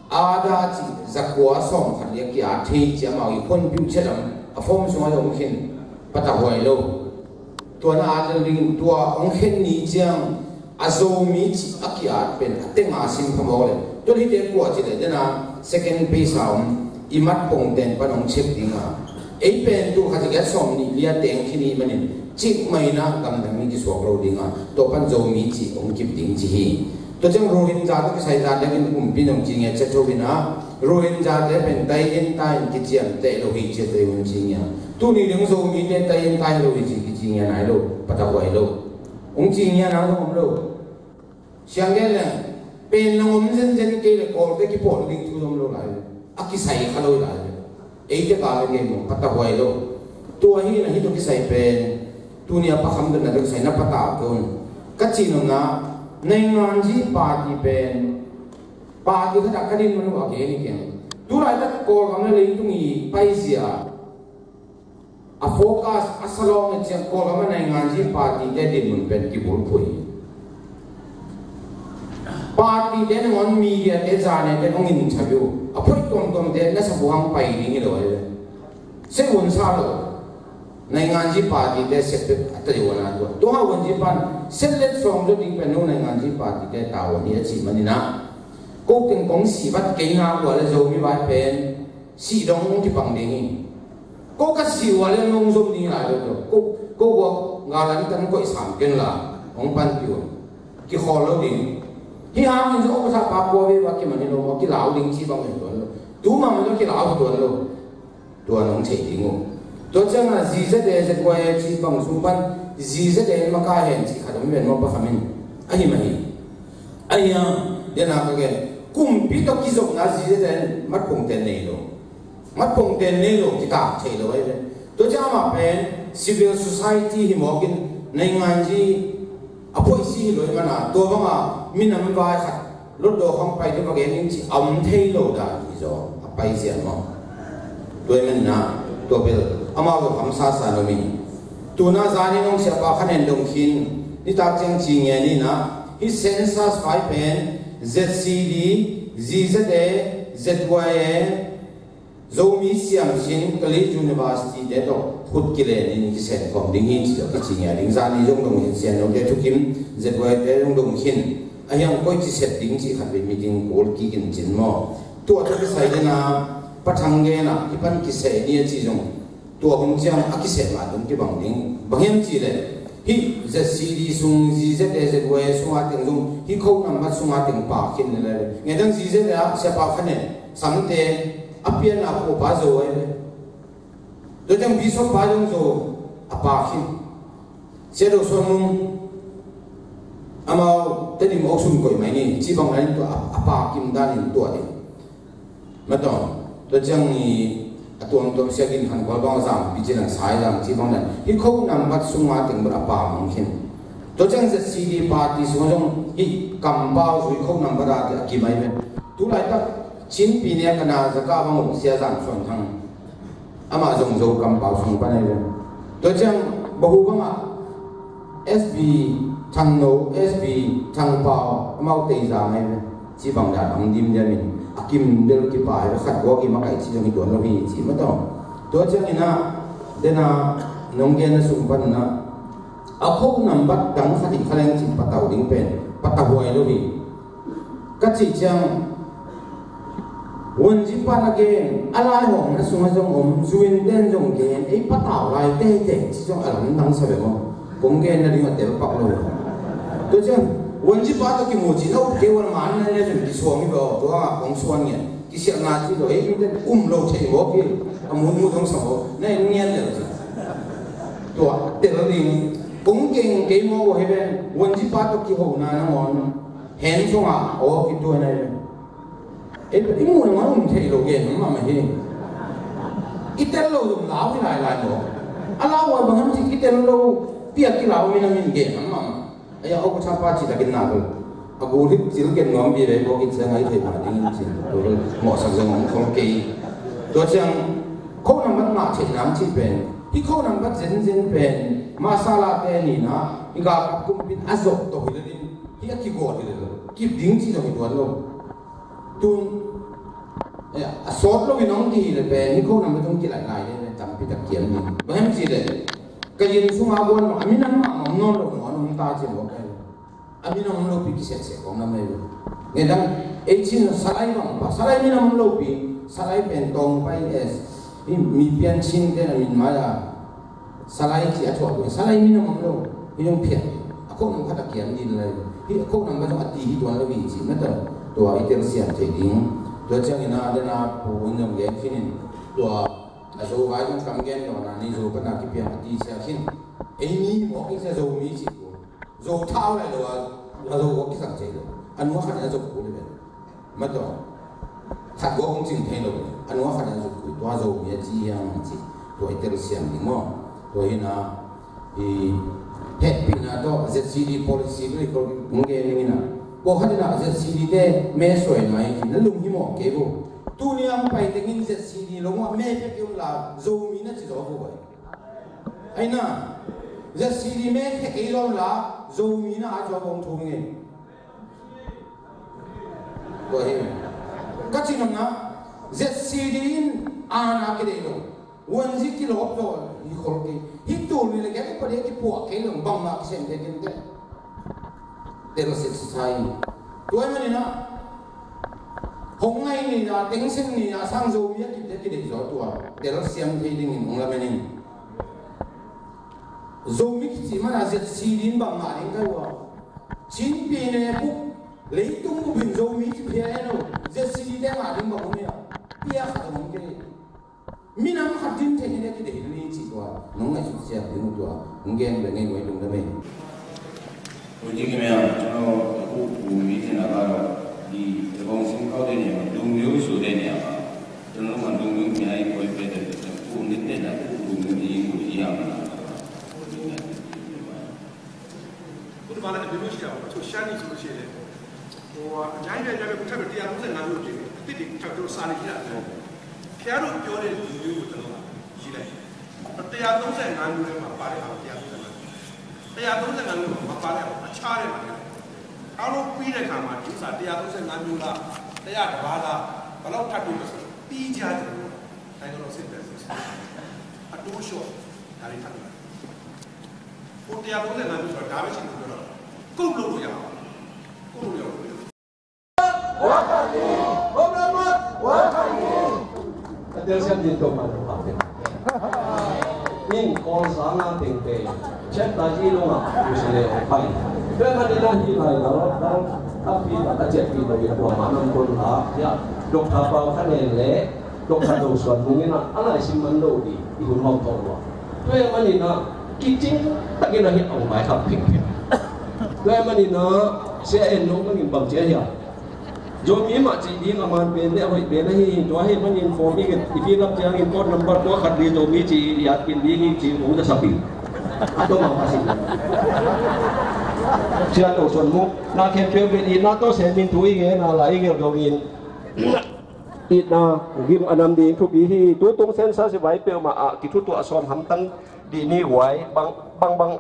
Ada ci zakua sawm khat liak ki a thei ci amau i khon piu chet am a form sung a zong khin pata huai lo. Tua na at lel ding tua hong khen ni ciang a Zomi ci a ki at pen a tenga sim phamawk le. Tua hite kua ci le dena second page a om i mat pong ten pan hong chep ding a. Ei pen tu khat i giat sawm nih lia teng khin i manin cik maina gamdang ni kisuak lo ding a. Tua pan Zomi ci hong kip ding ci hi. Tua ciang Rohingya te kisai ta dek in kumpi nong ci nge cetho in a Rohingya te pen tai in tai in kiciam teh lo hi cia teh un ci ngia. Tuni ding Zomi te tai in tai lo hi ci kici ngia nai lo pata huai lo. Ung ci ngia nang lo om lo. Siang gen leng pen nang om zen zen kei le kawl te kipawl ding thu om lo lai. A kisai kha lo lai. Eite ka le gen mong pata huai lo. Tua hi na hi tua kisai pen. Tuni a pakham dun na tua kisai na pata kun. Ka ci nong na nainganzi party pen. Party khat a ka din manu a gen i keng. Tulai tak Kawlgam le leitung i paizia. A focus a salawng i ciang Kawlgam a nainganzi party te din mun pen kibulpui. Party te nangawn media te zane te hong interview. A phoih tuamtuam te na sabuhang pai ding hi lo ai ve. Sehun sa lo. Nainganzi party te sep pek a tali wana tua. Tua ha wanzi pan set let sawm zo ding pen no nainganzi party te ta wani a ci manina. Ko keng kong si vat kei na kua le Zomi vai pen si dong kipang ding hi. Ko ka si wa le nong zom ding lai lo. Ko, ko wa nga lan tan ko i sam ken la. Hong pan piu. Ki khol lo ding. Hi hang in zo ko sa pa ko ve wa ki mani lo mo ki lau ding ci bang en tuan lo. Tu ma mo ki lau tuan lo. Tua nong thei ding uh. Tua ciang a Z Z A Z Y A ci bang sung pan Z Z A in maka hen ci khat om ven mo pa khamin. Ahi mahi. Ahi a, dena ka gen. Kumpi to kizopna Z Z A in mat pong ten nei lo. Mat pong ten nei lo, kitak thei lo ai ven. Tua ciang ama pen, civil society hi mawkin, nainganzi, a phoih si hi lo i mana. Tua banga, minam vai khat. Lotdaw khong pai ding va gen ding ci a om thei lo dan hi zaw a pai zian maw? Tua i manna tua bel amau lo hamsa sa lo mi. Tuna zanin hong siapa khan en dong khin nitak ciang ci nge nina hi census fai pen Z C D, Z Z A, Z Y A, Zomi siam sin Kalay University te tawh khut kilen in kisen khawm ding hi ci tawh kici ngia ding. Zani zong dong hin sian lo te thukim Z Y te zong dong hin. A hiang koi ci set ding cih khat vei meeting kul kikin cin maw? Tua tawh kisai dena Pa Thang genah hih pan kiseh ni a ci zong tua hun ciang a kiseh mah dong kibang ding. Bang hiam cih leh hih Z C D sung, Z Z A, Z Y A sunga teng zong hih code number sunga teng pa khin le le. Ngeidang Z Z A ah siapa khat nen Samte a pianna pawlpa zo ahi ve. Tua ciang Bishop pa zong zo a pa khin. Sia Do Suan Mung amau Tedim awk sung koih mai ni, ci bang lai in tua a, a pa kim dan in tua ding. Matawh tua ciang ni a tuamtuam Sia Gin Khan Kual bang zam pi ci lang sai zam ci bang dan. Hih code number sunga teng bel a pa mang khin. Tua ciang Z C D party sung zong hih kampau zui code number a te a kim ai ve. Tu laitak Chin pi ne ka na zaka bang uk Sia Zan Suan Thang. Amah zong Zo kampau sung pan ahi ve. Tua ciang bahu bangah S B Thangno, S B Thangpau, amau teizang ahi ve. Ci bang dan ang dimdiam in a kim bel kipa ahi ve. Khat gua kim a kaih ci zong hi tuan lo hi ci matawh. Tua ciang inah dena nong genna sung pan inah a code number dang khat hi kha leng cih patau ding pen patau huai lo hi. Ka cih ciang Wunzi pa na gen a lai hawm na sungah zong om, zuin ten zong gen ei patau lai teitei ci zong a lamdang sa ve maw? Kong gen na ding a tel pak lo. Tua ciang Wunzi pa tawh kimu ci na up kei wan man na ne zong kisuang hi ve aw. Tua kong suan ngiat kisialhna ci lo ei um lo thei maw ki a mun mu zong sa maw na en ngiat le ci. Tua tel ding kong keng kei maw aw hi ven Wunzi pa tawh kihona nangawn. Hen sungah aw kituan ahi. Ei i muh nang a um thei lo gen mahmah hi. I tel lo zong lau hi lailai lo. A lau a bang ham cih i tel lo piak i lau mi na min gen mahmah. Ei a aw ka thapa cih takin na lo. A gul hik cil gen nuam pi vei bawk in sia ngai thei mah dingin cin. Tua bel mawhsak zong hong khol kei. Tua ciang code number ngah theih nang cih pen hih code number zenzen pen masala te nina i galkap kumpin a zop tawh hi le din. Hih a kigawl hi lel kip ding cih zong hi tuan lo. Tun a sawt lo in hong kihih le pen hih code number zong kilaih lai le tampi tak kiam ding. Bang hiam cih le ka yin sunga buan mah a minam mah mawm nawn lo nawn hong ta ciang lo kai lo. A minam om lopi kisehseh kong nam ei lo. Ngeidang ei cin salai bang pa salai minam om lopi salai pen tawng pai es. Hih mi pian cin te na min mai a Salai ci a thuak uh, salai minam om lo. Hi zong phiat. A code number khat a kiam ding lai. Hih a code number zong a ti hi tuan lo hi ci na ta. Tua i telsiam thei ding. Tua ciangin a dena pu in zong gen khin in. Tua a Zo vai zong kam gen lo na ni Zo pana kipiang a ti sia khin. Ei ni mawk in sia Zomi ci pu. Zo thau lai lo a, a Zo kua kisang thei lo. A nua khat in a Zo pu le ve. Mataw. Khat gua hong cing thei lo. A nua khat in a Zo pu. Tua Zomi a ci hiang ci. Tua i telsiam ding maw. Tua hi na. I hehpihna tawh Z C D policy tawh i kong gen ding hi na. Pawlkhat in a Z C D te me suai nai ci. Na lung hi mawk kei vo. Tuni a hong pai tengin Z C D lo mawk me pek i um la Zomi na ci zaw vo bai. Aina, Z C D me khek ei lo la, Zomi na a zaw bawng thu nge. Tua hi. Ka ci nang na, Z C D in a na ki dei lo. Wanzi ki lawp zaw, hi khol kei. Hi tul mi le kek pa de ki puak kei lo, bang na ki sem te ken te. Tel sik sisai. Tua hi manin a, hong ngai ni na, teng seng ni na, sang Zomi a kip te ki dei zaw tua. Tel siam thei ding in hong lamen in. Zomi kici mana Z C D in bang ngah ding kai ua. Chin pi ne buk leitung buk in Zomi ci pia eno. Z C D te ngah ding bang om ia. Pia khat om kei. Minam khat din thei ne ki dei ni ci tua. Nong ngai suk siam ding tua. Nong gen be ngai wai dung da mei. ကိုကြီးခင်ဗျာ ကျွန်တော်အခုပူပြီးနေတာကတော့ဒီသဘုံစင်ကောက်တဲ့နေရာမှာဒုံမျိုးဆိုတဲ့နေရာမှာကျွန်တော်တို့ကဒုံမျိုးအများကြီးခွဲပေးတယ်အခုနှစ်နှစ်တာအခုဒုံမျိုးအရေးကိုရေးရမှာလား ဘုရားလည်းအမျိုးမျိုးရှိတာပေါ့။ တချို့ရှမ်းနေဆိုလို့ရှိရင်လည်းဟိုအများကြီးပဲပြောတယ်ထပ်ပြီး135မျိုးပြင်တယ်အစ်စ်တွေထပ်ပြီးစာနေကြည့်တာပဲ။ ဖျားတို့ပြောတဲ့လူမျိုးကိုကျွန်တော်ကရေးလိုက်တယ်။135မျိုးထဲမှာပါတဲ့ဟာကို135မျိုး။135မျိုးမှာမပါတဲ့ဟာကိုအချားထဲမှာထည့်လိုက်တယ်။အားလုံးပြီးတဲ့အခါမှာဒီဥစ္စာ135မျိုးလား100တပါးလားဘယ်လောက်ထပ်ပြီးလဲဆိုတော့ပြီးကြတယ်လို့တိုင်းတော်စစ်တယ်ဆိုအတိုးလျှော့ဒါလေးထပ်ပြီး။ဟို135မျိုးဆိုတာဒါပဲရှိလို့ပြောတော့ကုတ်လို့ရအောင်။ Ka telsiam ding tua mah in, Kawl zanga teng pen chapter i lungah Jerusalem a pai. Tua ahih manin ah hih lai dal, dal tampi tak a ciahpih lo in kuamah nam kon la, ya, Doctor Pau Kha Nen le Doctor Do Suan Mung in ah a laisim man lo ding i hun hawm thawh lua. Tua ahih manin ah kicing takin ah hih a hong vaikhak phengpheng. Tua ahih manin ah Sia En Nong bangin bang ci hiam? Zomi mah cih ding a man pen le a hoih pen ahi hi. Tua ahih manin form i nget i fill up ciangin code number kua khat li Zomi ci i at in ding hi ci hong zasap hi. A tawh mah a si. Sia Do Suan Mung, na khempeuh pen itna tawh semin thu i gen a, la i gelh dongin itna gim a nam ding thupi hi. Tutung census i vai peuhmah ah kithutuah sawm hamtang dih ni. Huai bang, bang, bang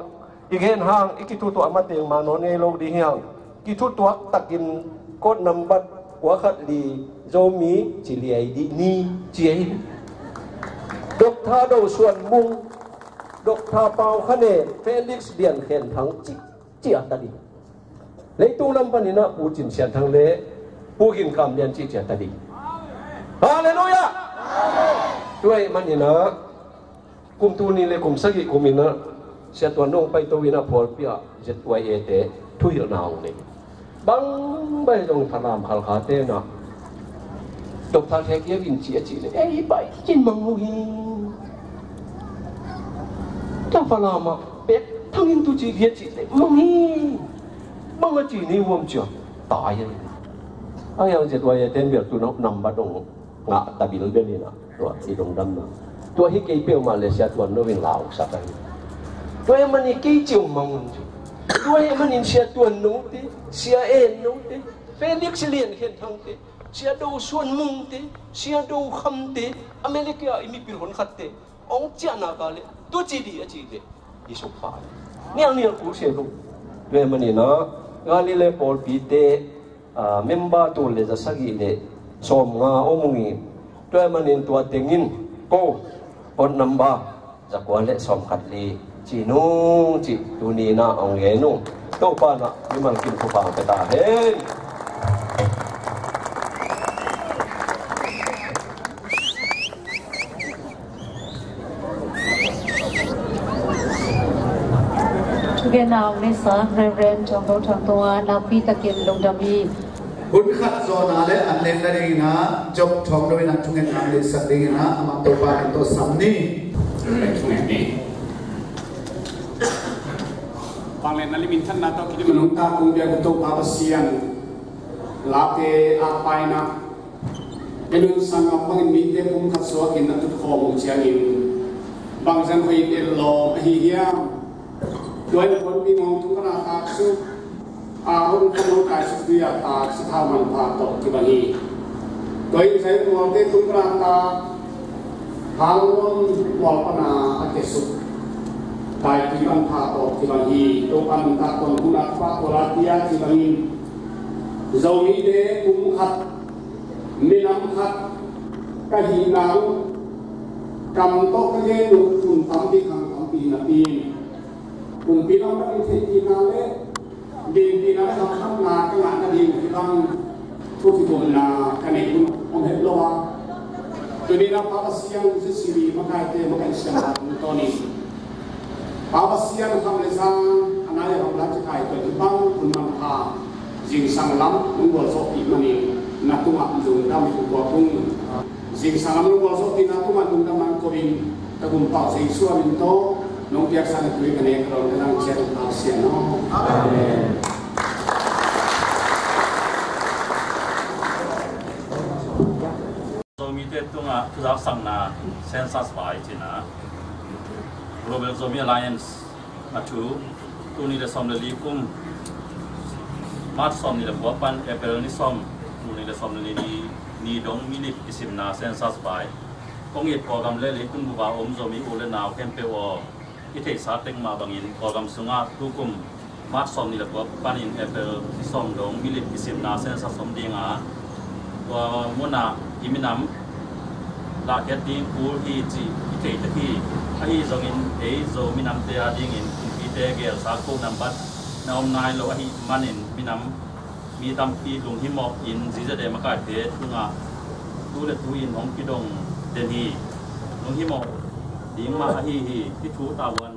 i gen hang i kithutuah mateng mah nawn ngei lo ding hi hang. Kithutuak takin code number kua khat li Zomi ci liai dih ni ci hi. Doctor Do Suan Mung, Doctor Pau Kha Nen, Felix Lian Khen Thang ci, ci a ta ding. Leitung lam panin ah Pu Cin Sian Thang le Pu Gin Kam Lian ci, ci a ta ding. Halleluiah! Tua ahih manin ah kum tul nih le kum sagih kum in ah Sia Tuan Nong paito in ah pawlpi ah Z Y A te thuhilhna hong nei. Bang bang zong Falam Khalkha te in ah Doctor Thek Yevin ci a cih leh ei bai cin mang uh hi. Tua Falam ah pek thangin tu ci hi a cih leh mang hi. Bang a ci ni huam cia tai a. A yang Z Y A ten bial tu nambat dong ngah ta bilbel in ah tua i lungdamna. Tua hi kei peuhmah le Sia Tuan Nong in lausak ahi. Tua ahih manin kei ci hong mang un ci. Tua ahih manin Sia Tuan Nong te, Sia En Nong te, Felix Lian Khen Thang te, Sia Do Suan Mung te, Sia Do Kham te, America i mipil honkhat te hong ciahna ka le tu ci dih a cih leh i sukpha hi. Nialnial kul se lo. Tua ahih manin ah Galilee pawlpi te, ah, member tul le za sagih le sawmnga om ung hi. Tua ahih manin tua tengin ko code number za kua le sawmkhat li ci nung ci tuni in ah hong gen ung. Topa in ah mimal kim thupha pia ta hen. Thugenna hong neihsa Reverend Thawng Do Thang tungah nakpi takin lungdam hi. Hun khat zawhna le an len nadingin ah Job Thawng Do in ah thungetna neihsak dingin ah amah Topa min tawh sam ni. Thungen ni. Vangliatna le minthanna tawh kidim a nungta kong biak uh Topa Pasian, late a paina, en un, sanggam bangin mite pumkhat suakin a tutkhawm uh ciangin bangzah hoih in en lawm ahi hiam? Tua in a puanpi ngawng tung pana taksuk, Aaron khanno taisuk tui a taksuk hau manpha tawh kibang hi. Tua in Zion mualte tung pana tak, Halmon mual pana a kiasuk taitui manpha tawh kibang hi. Topa nuntak tawh hun a kipahtawi a kibang in, Zomite kum khat, minam khat ka hihna uh, kam tawh ka gen uh tun tampi khang tampi napi in, kumpi lam ka ding theihpihna le dinpihna le hamkhamna ka ngah nading uh kibang uh kigumna ka neih hun om het lo a, tuni in ah Pa Pasian, J C B makaite, makaih siampa tungtawnin Pa Pasian, kham le zan, a nai a hong lat cikai tua kibang hun manpha zingsang lam nong gualzawhpih manin na tungah lungdam i tung tua kung. Zingsang lam nong gualzawhpihna tungah lungdam nang ko in, ka Gumpa Jesu a min tawh nong piaksa na tui ka nek ka lawm ka dang ciat uh Pa Pasian aw. Amen. Zomite tungah thuzaksakna census vai cihna, Global Zomi Alliance a thu, tuni le sawm le li kum, March sawm ni le kua pan April ni sawm, tuni le sawm le li ni, ni dong minit kisimna census vai. Kong it Kawlgam le leitung bup a om Zomi u le nau khempeuh aw, i theihsa teng mah bangin Kawlgam sungah tukum March sawm ni le kua panin April ni sawm dong minit kisimna census om ding a, tua munah i minam lahkhiat ding kul hi cih i thei tek hi. Ahi zongin ei Zo minamte a dingin kumpite geelsa ko nambat na om nai lo ahih manin minam mi tampi lunghimawh in Z Z A makaite tungah tu le tu in hong kidong den hi. Lunghimawh ding mah ahi hi. Hih thu tavuan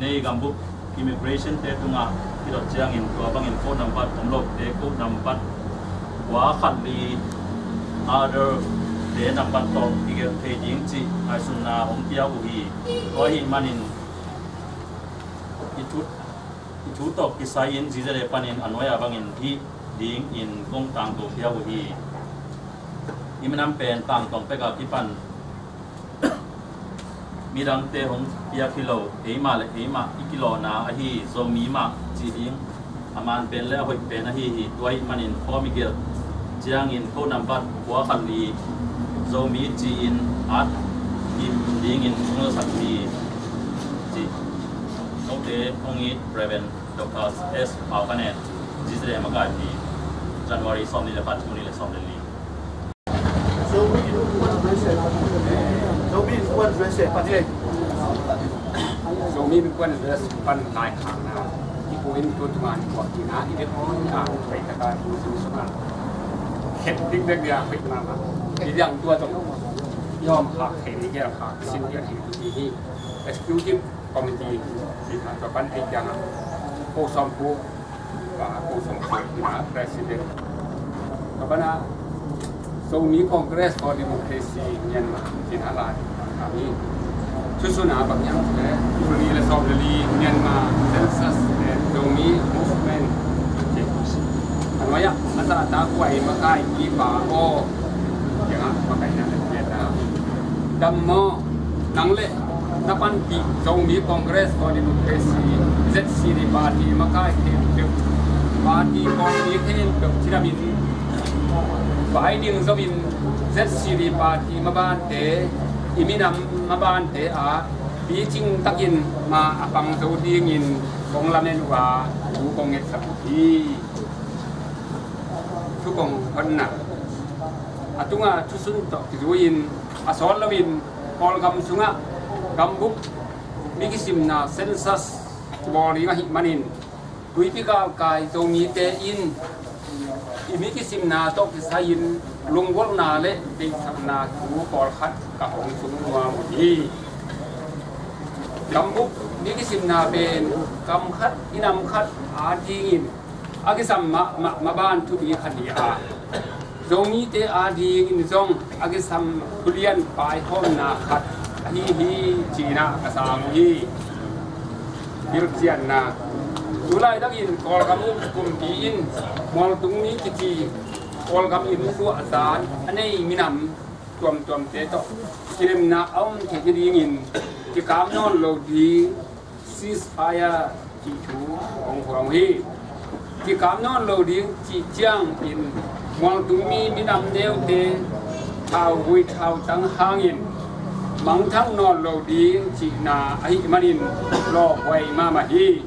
nei gambup immigration te tungah kidot ciangin tua bangin code nambat om lote code nambat kua khat li other te nambat tawh kigelh thei ding cih ngaihsutna hong pia uh hi. Tua ahih manin i thu, i thu tawh kisai-in Z Z A panin a nuai-a bangin hih dingin kong tangko pia uh hi. I minam pen tangtong pek a kipan midangte hong piak hi lo, eimah le eimah i kilawhna ahi Zomi mah cih ding a man pen le a hoih pen ahi hi. Tua ahih manin form i gelh ciangin code nambat kua khat li Zomi ci-in at kim dingin hong zasak hi, ci. Note hong it Reverend Doctor S Pau Kha Net, Z Z A makaipi, January sawmnih le khat, tul nih le sawm le li. Zomi innkuan dress eh, Zomi innkuan dress eh, pan hi lei. Zomi innkuan dress pan lai khakna. I pu in tu tunga ni kuak tina, i dek on ka, pai taka tu tu suna. Khet dik dek dia, pai mama. I diang tua tong. Yom khak thei ni, gel khak, sin gel hi tu hi. Executive Committee, si kha, tua pan thei kiang a. Ko sawm pu, pa, ko sawm pu, ina, President. Tua pan a, Zomi Congress for Democracy, Myanmar, ina lai, kami. Thusun a bang hiam, eh, tul nih le sawm le li, Myanmar, Census, eh, Zomi Movement, okay. Ano ya, asa ta kuai makai, i pa, o, kiang a, makai na, eh, na. Dam maw, nang le na panpih Zomi Congress for Democracy, Z C D party makai khempeuh, party kawmpi khempeuh cidamin vai ding zoin Z C D party mabante, i minam mabante ah picing takin ma a pang zo dingin kong lamen uh a, thu kong ngetsak uh hi. Thu kong honna a tunga thusun tawh kizui-in a sawt loin Kawlgam sungah gambup mi kisimna census bawl ding ahih manin tuipi galkai Zomite in i mi kisimna tawh kisai-in lungvualna le deihsakna thu pawlkhat ka hong sung nuam uh hi. Gambup mi kisimna pen gam khat, i nam khat a dingin a kisam mahmah maban thupi khat hi a, Zomite a dingin zong a kisam thulian paihawmna khat ahi hi, ci-in ah ka sam uh hi. Hilhcianna. Tulaitak in Kawlgam uh kumpi in mualtung mi kici Kawlgam inn tuahzan a nei minam tuamtuamte tawh kilemna a om theih nadingin kikam nawn lo ding ceasefire cih thu hong phuang uh hi. Kikam nawn lo ding cih ciangin mualtung mi minam neute thauvui thautang hangin mangthang nawn lo ding cihna ahih manin lawhhuai mahmah hi.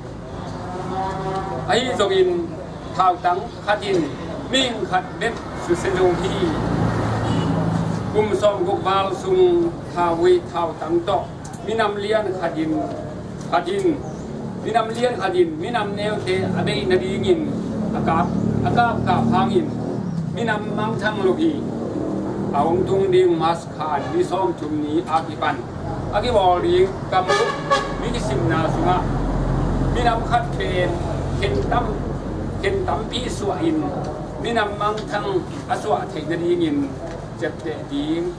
Ahi zongin thautang khatin mihing khat bek susia zo hi. Kum sawmguk val sung thauvui thautang tawh minam lian khatin, khatin, minam lian khatin minam neute a bei nadingin a kap, a kapkap hangin minam mangthang lo hi. A hong tung ding March kha ni sawmthum ni a kipan a kibawl ding gambup mi kisimna sungah minam khat pen khen tam, khen tampi suahin minam mangthang a suah theih nadingin ciapteh ding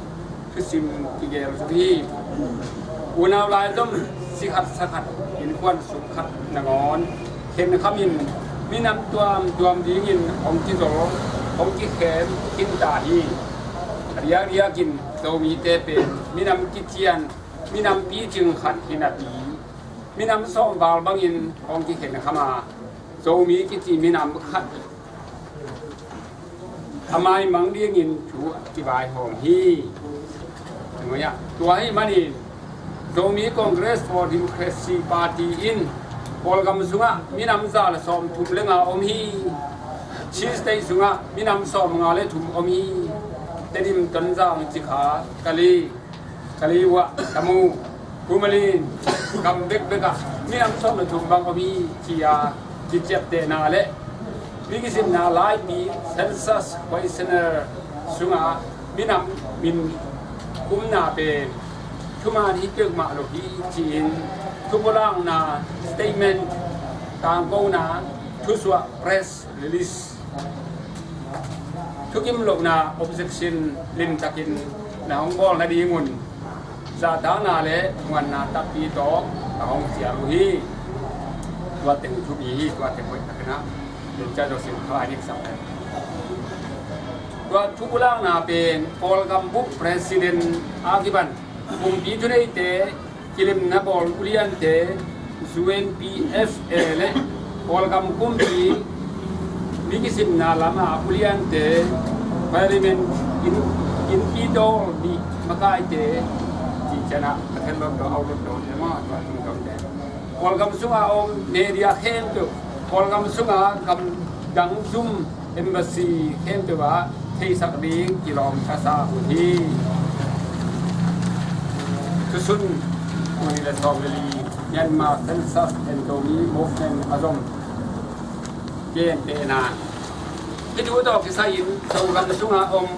thusim kigel uh hi. Unau laizom si khat sa khat, innkuan sung khat nangawn khenkhamin minam tuamtuam dingin hong kizol, hong kikhem khin ta hi. A diakdiakin Zomite pen minam kician, minam picing khat hi napi minam sawm val bangin hong kikhenkham a, Zomi kici minam khat a maimang dingin thu a kivaihawm hi. Tua ahih manin Zomi Congress for Democracy Party in Kawlgam sungah minam za le sawmthum le nga om hi. Chin State sungah minam sawmnga le thum om hi. Tedim, Tonzang, Cikha, Kali, Kaliwa, Tamu, Kumalin, gam bekbek ah minam sawm le thum bang om hi, ci-a kiciaptehna le Mi kisimna laipi census questionnaire sungah minam min kumna pen thuman hi peuhmah lo hi ci-in thupulakna statement, tangkona thusuah press release, thukim lohna objection limtakin na hong bawl nadingun zahtakna le muanna takpi tawh ka hong cial uh hi. Tua teng thupi hi, tua teng hoih takin ah tua thupulakna pen Kawlgam bup president a kipan kumpi thuneite kilemna bawl uliante, U N P F A le Kawlgam kumpi mi kisimna lama uliante, parliament in, innpi dawl mi makaite, ci ciangin ah a khen lot daw, a ut lot daw, tua tung dawnte, Kawlgam sunga om media khempeuh, Kawlgam sunga gamdang zum embassy khempeuh ah theisak ding kilawm ka sa uh hi. Thusun, tul nih le sawm le li Myanmar census and Zomi movement a zom gentehna. Hih thu tawh kisai-in Zogam sunga om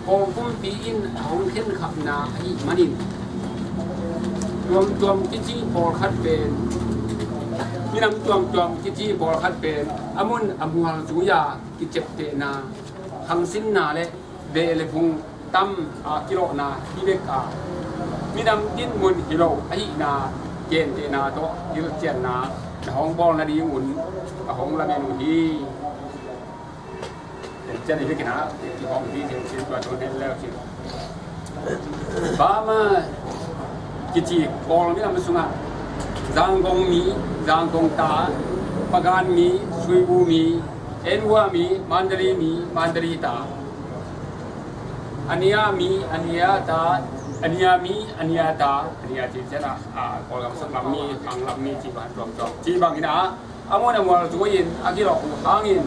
Kawl kumpi in a hong khenkhapna ahih manin, tuamtuam kici pawlkhat pen, minam tuamtuam kici pawlkhat pen a mun a mual zui-a kiciaptehna, khangsinna le beh le phung tam a kilawhna hi bek a, minam dinmun hi lo ahihna gentehna tawh hilhcianna na hong bawl nadingun ka hong lamen uh hi. Tua ciang i vekin ah i hong hi thei cin, tua tawh nen leu cin. Burma kici Kawl minam sungah Zangkong mi, Zangkong ta, Pagan mi, Suibu mi, Enwua mi, Mandalay mi, Mandalay ta, Ania mi, Ania ta, Ania mi, Ania ta, Ania ci ciang ah, ah, Kawlgam sunglam mi, khanglam mi ci bang tuamtuam ci bangin ah, a mun a mual zui-in a kilawh uh hangin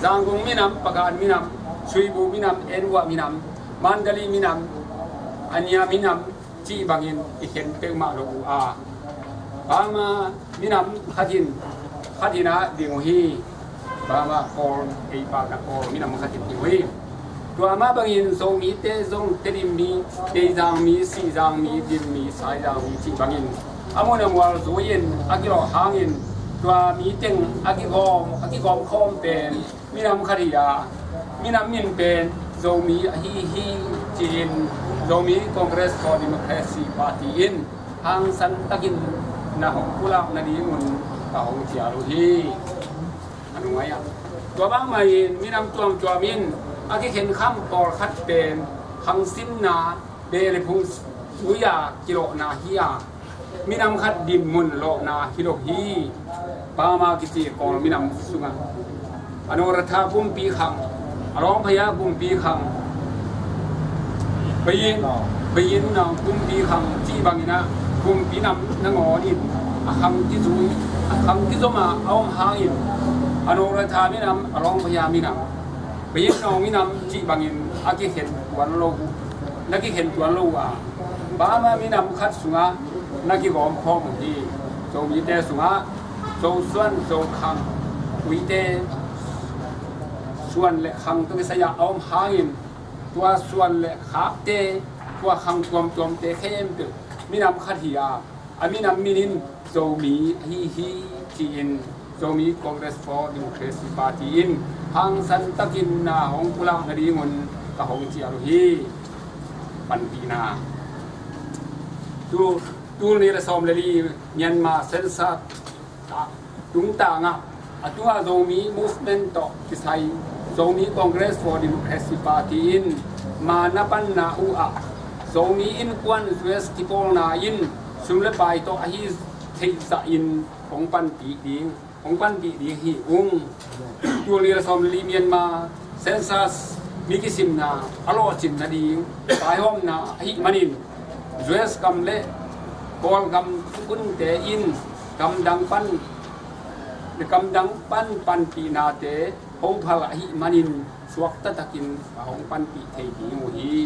Zangkong minam, Pagan minam, Suibu minam, Enwua minam, Mandalay minam, Ania minam cih bangin i khen peuhmah lo uh a, Burma minam khat in, khat in ah ding uh hi. Burma Kawl, ei pakna Kawl minam khat in ding uh hi. Tua mah bangin Zomite zong Tedim mi, Teizang mi, Sihzang mi, Dim mi, Saizang mi cih bangin a mun a mual zui-in a kilawh hangin tua mi teng a kigawm, a kigawm khawm pen minam khat hi a, minam min pen Zomi ahi hi ci-in Zomi Congress for Democracy Party in hangsan takin na hong pulak nadingun ka hong cial uh hi. A nung ai-ah tua bangmah in minam tuamtuam in a kikhenkham pawlkhat pen khangsinna, beh le phung zui-a kilawhna hi a, minam khat dinmun lawhna hi lo hi. Burma kici Kawl minam sungah Anuratha kumpi khang, Alongphaya kumpi khang, Bayin, Bayin Naung kumpi khang cih bangin ah kumpi nam nangawn in a khang kizui, a khang kizom a a om hangin Anuratha minam, Alongphaya minam, Bayin Naung minam cih bangin a kikhen tuan lo uh, na kikhen tuan lo uh a, Burma minam khat sungah na kigawm khawm uh hi. Zomite sungah Zosuan, Zokhang, Uite, Suan le Khang tawh kisai-ah a om hangin tua Suan le Khangte, tua Khang tuamtuamte khempeuh minam khat hi a, a minam min in Zomi ahi hi ci-in Zomi Congress for Democracy Party in hangsan takin na hong pulak nadingun ka hong cial uh hi. Panpihna. Tu, tul nih le sawm le li Myanmar census tungtangah a tungah Zomi movement tawh kisai Zomi Congress for Democracy Party in ma na panna uh ah Zomi innkuan U S kipawlna in sum le pai tawh ahi theih zahin hong panpih ding, hong panpih ding hi ung. Tul nih le sawm le li Myanmar census mi kisimna a lawhcin nading vaihawmna ahih manin U S gam le Kawlgam thukhunte in gamdang pan, gamdang pan panpihnate hophal ahih manin suakta takin a hong panpih thei ding uh hi.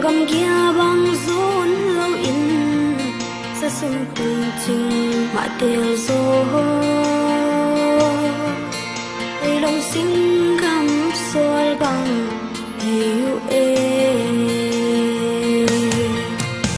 Gamgia bang zun lo in, sa sung kung cing mah tel zaw. Ei long sing gam sual bang ei uh e.